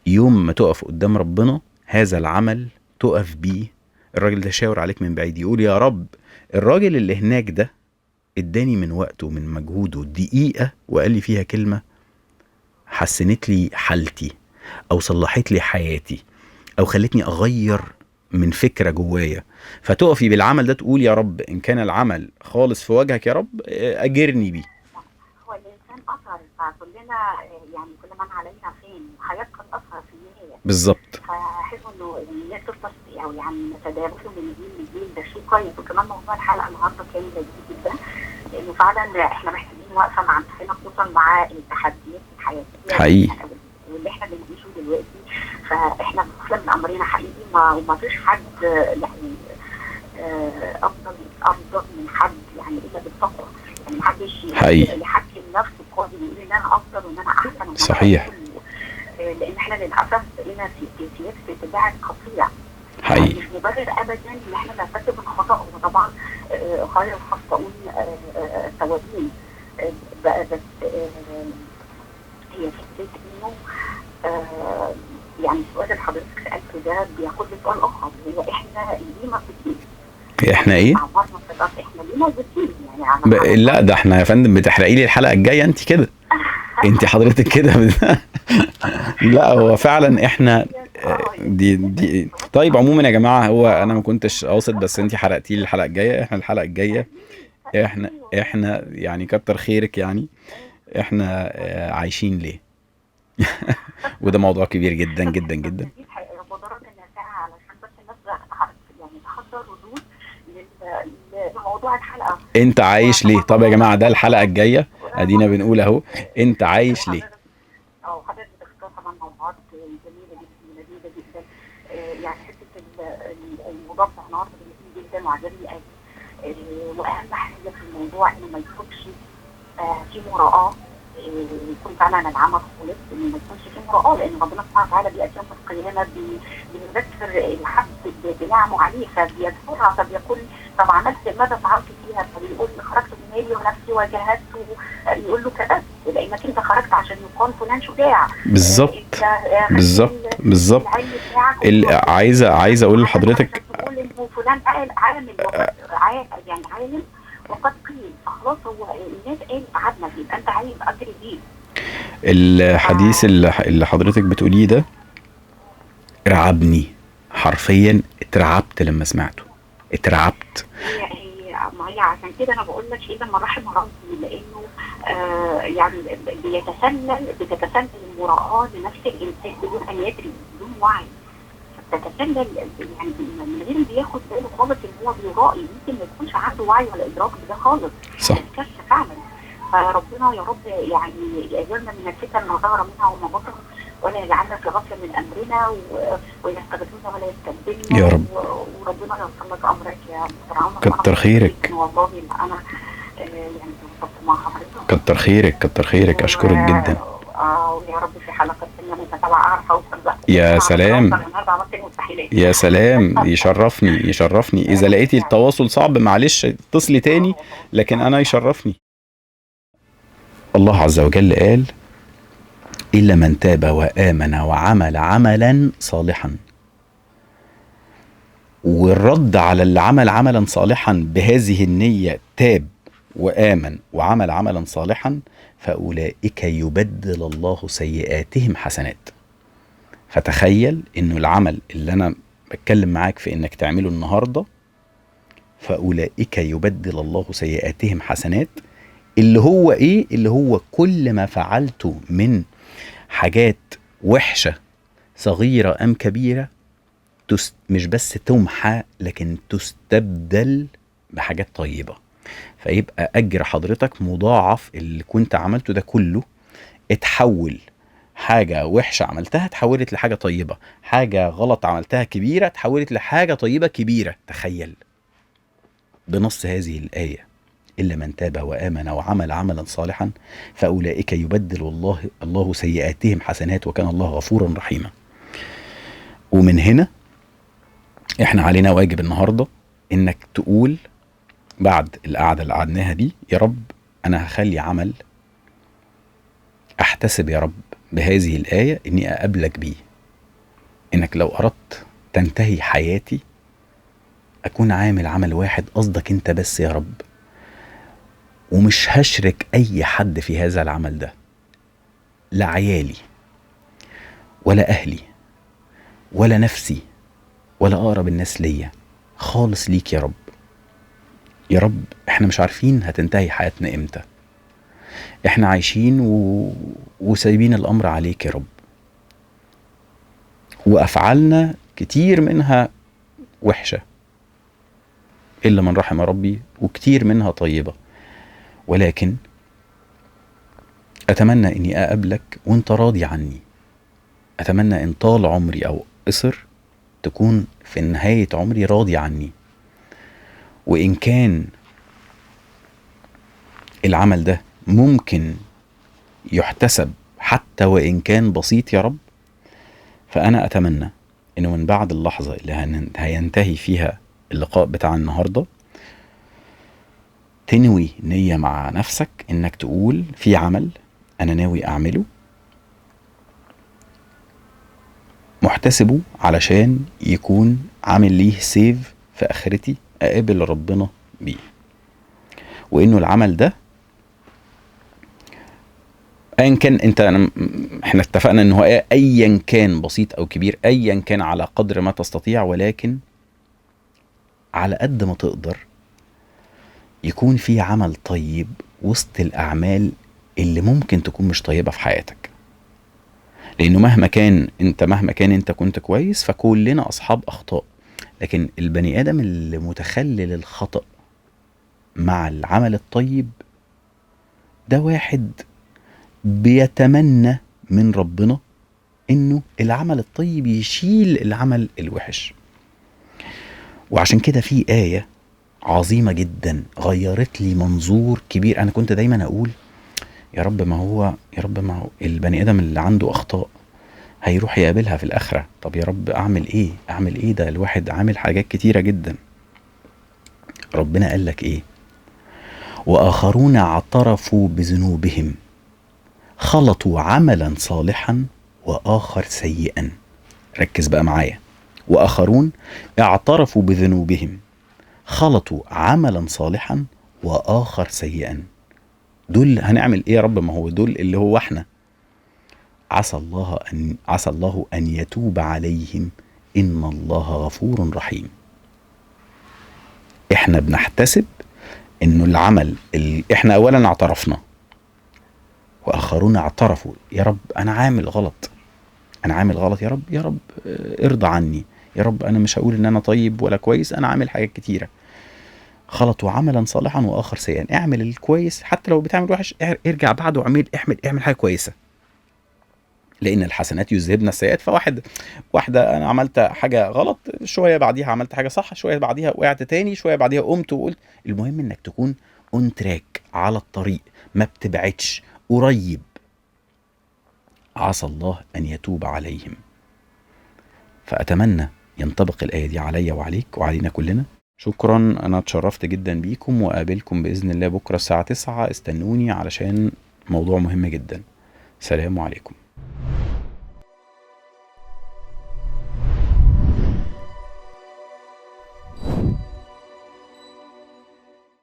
يوم ما تقف قدام ربنا هذا العمل تقف بيه، الراجل ده شاور عليك من بعيد، يقول يا رب الراجل اللي هناك ده اداني من وقته ومن مجهوده دقيقة وقال لي فيها كلمة حسنت لي حالتي، او صلحت لي حياتي، او خلتني اغير من فكرة جوايا. فتقفي بالعمل ده تقول يا رب ان كان العمل خالص في وجهك يا رب اجرني بيه. هو الانسان اثر، فكلنا يعني كل من علينا فين هيبقى الاثر في النهاية. بالظبط. فحلو انه الناس تفضل او يعني نتدارسه من جيل لجيل، ده شيء كويس. وكمان موضوع الحلقة النهارده كان لذيذ جدا، لانه فعلا احنا محتاجين وقفه مع نفسنا، خصوصا مع التحديات الحياتية حقيقي واللي احنا بنعيشه دلوقتي. فاحنا بنسلم من امرنا حقيقي، وما فيش حد يعني افضل من حد يعني الا بالتقوى. يعني ما حدش يحكم نفسه قاضي ويقول ان انا افضل وان انا احسن. صحيح. لان احنا للاسف بقينا في في اتباع القطيع. حقيقي. مش مبرر ابدا ان احنا نرتكب الخطا، وطبعا خير الخطاؤون التوابين. بس هي فكرة انه يعني السؤال اللي حضرتك سالته ده بياخد لسؤال اخر، هو احنا ليه موجودين؟ احنا ايه؟ احنا ليه موجودين؟ يعني لا ده احنا يا فندم بتحرقي لي الحلقة الجاية انت كده. انت حضرتك كده لا هو فعلا احنا دي طيب. عموما يا جماعة هو انا ما كنتش قاصد، بس انت حرقتي لي الحلقة الجاية. احنا الحلقة الجاية احنا يعني كتر خيرك، يعني احنا عايشين ليه؟ وده موضوع كبير جدا جدا جدا. انت عايش ليه؟ طب يا جماعة ده الحلقة الجاية، ادينا بنقول اهو، انت عايش ليه؟ حضرتك بتختار طبعا موضوعات جميلة جدا ولذيذه جدا. يعني حتة الموضوع بتاع النهارده جميل جدا وعجبني قوي. واهم حاجة في الموضوع انه ما يكونش في مراءه، يكون فعلا العمل خالص، انه ما يكونش في مراءه، لان ربنا سبحانه وتعالى بيأتي يوم القيامة بيذكر العبد بنعمه عليه فبيذكرها، فبيقول طب عملت ماذا فعلت فيها؟ فبيقول خرجت من مالي ونفسي وجاهدت، يقول له كذبت، لانك انت خرجت عشان يقال فلان شجاع. بالظبط بالظبط بالظبط. عايزه اقول لحضرتك فلان عامل يعني عالم وقد قيل، فخلاص هو الناس قالت قعدنا، يبقى انت عايز اجر بيه. الحديث اللي حضرتك بتقوليه ده رعبني حرفيا، اترعبت لما سمعته، اترعبت. هي ما هي عشان كده انا بقول لك الا من رحم ربي، لانه يعني بتتسلل المراءه لنفس الانسان بدون ان يدري، بدون وعي، بتتسلل يعني من غير ما بياخد باله خالص ان هو بيرائي، ممكن ما يكونش عنده وعي ولا ادراك بده خالص. صح. كارثة فعلا. فربنا يا رب يعني يجعلنا من الفتن ما ظهر منها وما بطن، ولا يجعلنا في غفلة من امرنا، ويستغفرنا ولا يستبدلنا يا رب. وربنا يوصل لك امرك يا دكتور عمر. كتر خيرك والله. انا يعني اتبسطت مع حضرتك. كتر خيرك كتر خيرك، اشكرك جدا. ويا يا رب في حلقة ثانية متابعه اعرف اوصل بقى. يا سلام. النهارده عملت المستحيلات. يا سلام، يشرفني يشرفني. اذا لقيتي التواصل صعب معلش اتصلي تاني، لكن انا يشرفني. الله عز وجل قال الا من تاب وامن وعمل عملا صالحا. والرد على اللي عمل عملا صالحا بهذه النية، تاب وآمن وعمل عملا صالحا، فأولئك يبدل الله سيئاتهم حسنات. فتخيل انه العمل اللي انا بتكلم معاك في انك تعمله النهاردة، فأولئك يبدل الله سيئاتهم حسنات، اللي هو ايه؟ اللي هو كل ما فعلته من حاجات وحشة صغيرة ام كبيرة مش بس تمحى، لكن تستبدل بحاجات طيبة. فيبقى أجر حضرتك مضاعف. اللي كنت عملته ده كله اتحول، حاجة وحشة عملتها اتحولت لحاجة طيبة، حاجة غلط عملتها كبيرة اتحولت لحاجة طيبة كبيرة. تخيل بنص هذه الآية إلا من تاب وآمن وعمل عملا صالحا فأولئك يبدل الله سيئاتهم حسنات وكان الله غفورا رحيما. ومن هنا احنا علينا واجب النهاردة انك تقول بعد القعدة اللي قعدناها دي، يا رب انا هخلي عمل احتسب يا رب بهذه الآية اني اقابلك بيه، انك لو اردت تنتهي حياتي اكون عامل عمل واحد قصدك انت بس يا رب، ومش هشرك اي حد في هذا العمل ده، لا عيالي ولا اهلي ولا نفسي ولا اقرب الناس ليا، خالص ليك يا رب. يا رب احنا مش عارفين هتنتهي حياتنا امتى، احنا عايشين وسايبين الامر عليك يا رب، وافعالنا كتير منها وحشة الا من رحم ربي، وكتير منها طيبة، ولكن اتمنى اني اقابلك وانت راضي عني. اتمنى ان طال عمري او قصر تكون في نهاية عمري راضي عني، وإن كان العمل ده ممكن يحتسب حتى وإن كان بسيط يا رب، فأنا أتمنى إنه من بعد اللحظة اللي هينتهي فيها اللقاء بتاع النهاردة تنوي نية مع نفسك إنك تقول في عمل أنا ناوي أعمله محتسبه علشان يكون عامل ليه سيف في آخرتي أقابل ربنا بيه، وإنه العمل ده أيا كان أنت، إحنا اتفقنا إنه أيا كان بسيط أو كبير، أيا كان على قدر ما تستطيع، ولكن على قد ما تقدر يكون في عمل طيب وسط الأعمال اللي ممكن تكون مش طيبة في حياتك. لأنه مهما كان أنت، مهما كان أنت كنت كويس، فكلنا أصحاب أخطاء، لكن البني آدم اللي متخلل الخطأ مع العمل الطيب ده واحد بيتمنى من ربنا إنه العمل الطيب يشيل العمل الوحش. وعشان كده في آية عظيمة جدا غيرت لي منظور كبير. أنا كنت دايما أقول يا رب ما هو، يا رب ما هو البني آدم اللي عنده أخطاء هيروح يقابلها في الآخرة، طب يا رب أعمل إيه؟ أعمل إيه؟ ده الواحد عامل حاجات كتيرة جدا. ربنا قال لك إيه؟ وآخرون اعترفوا بذنوبهم خلطوا عملا صالحا وآخر سيئا. ركز بقى معايا. وآخرون اعترفوا بذنوبهم خلطوا عملا صالحا وآخر سيئا. دول هنعمل ايه يا رب؟ ما هو دول اللي هو احنا. عسى الله ان يتوب عليهم ان الله غفور رحيم. احنا بنحتسب انه العمل اللي احنا اولا اعترفنا، واخرون اعترفوا، يا رب انا عامل غلط، انا عامل غلط يا رب، يا رب ارضى عني يا رب، انا مش هقول ان انا طيب ولا كويس، انا عامل حاجات كتيرة. خلطوا عملا صالحا واخر سيئا. اعمل الكويس حتى لو بتعمل وحش، ارجع بعده واعمل اعمل حاجة كويسة، لان الحسنات يذهبن السيئات. فواحد واحدة انا عملت حاجة غلط، شوية بعديها عملت حاجة صح، شوية بعديها وقعت تاني، شوية بعديها قمت وقلت. المهم انك تكون on track، على الطريق، ما بتبعدش، قريب. عسى الله أن يتوب عليهم. فأتمنى ينطبق الآية دي عليا وعليك وعلينا كلنا. شكرا، أنا اتشرفت جدا بيكم، وأقابلكم بإذن الله بكرة الساعة 9. استنوني علشان موضوع مهم جدا. سلام عليكم.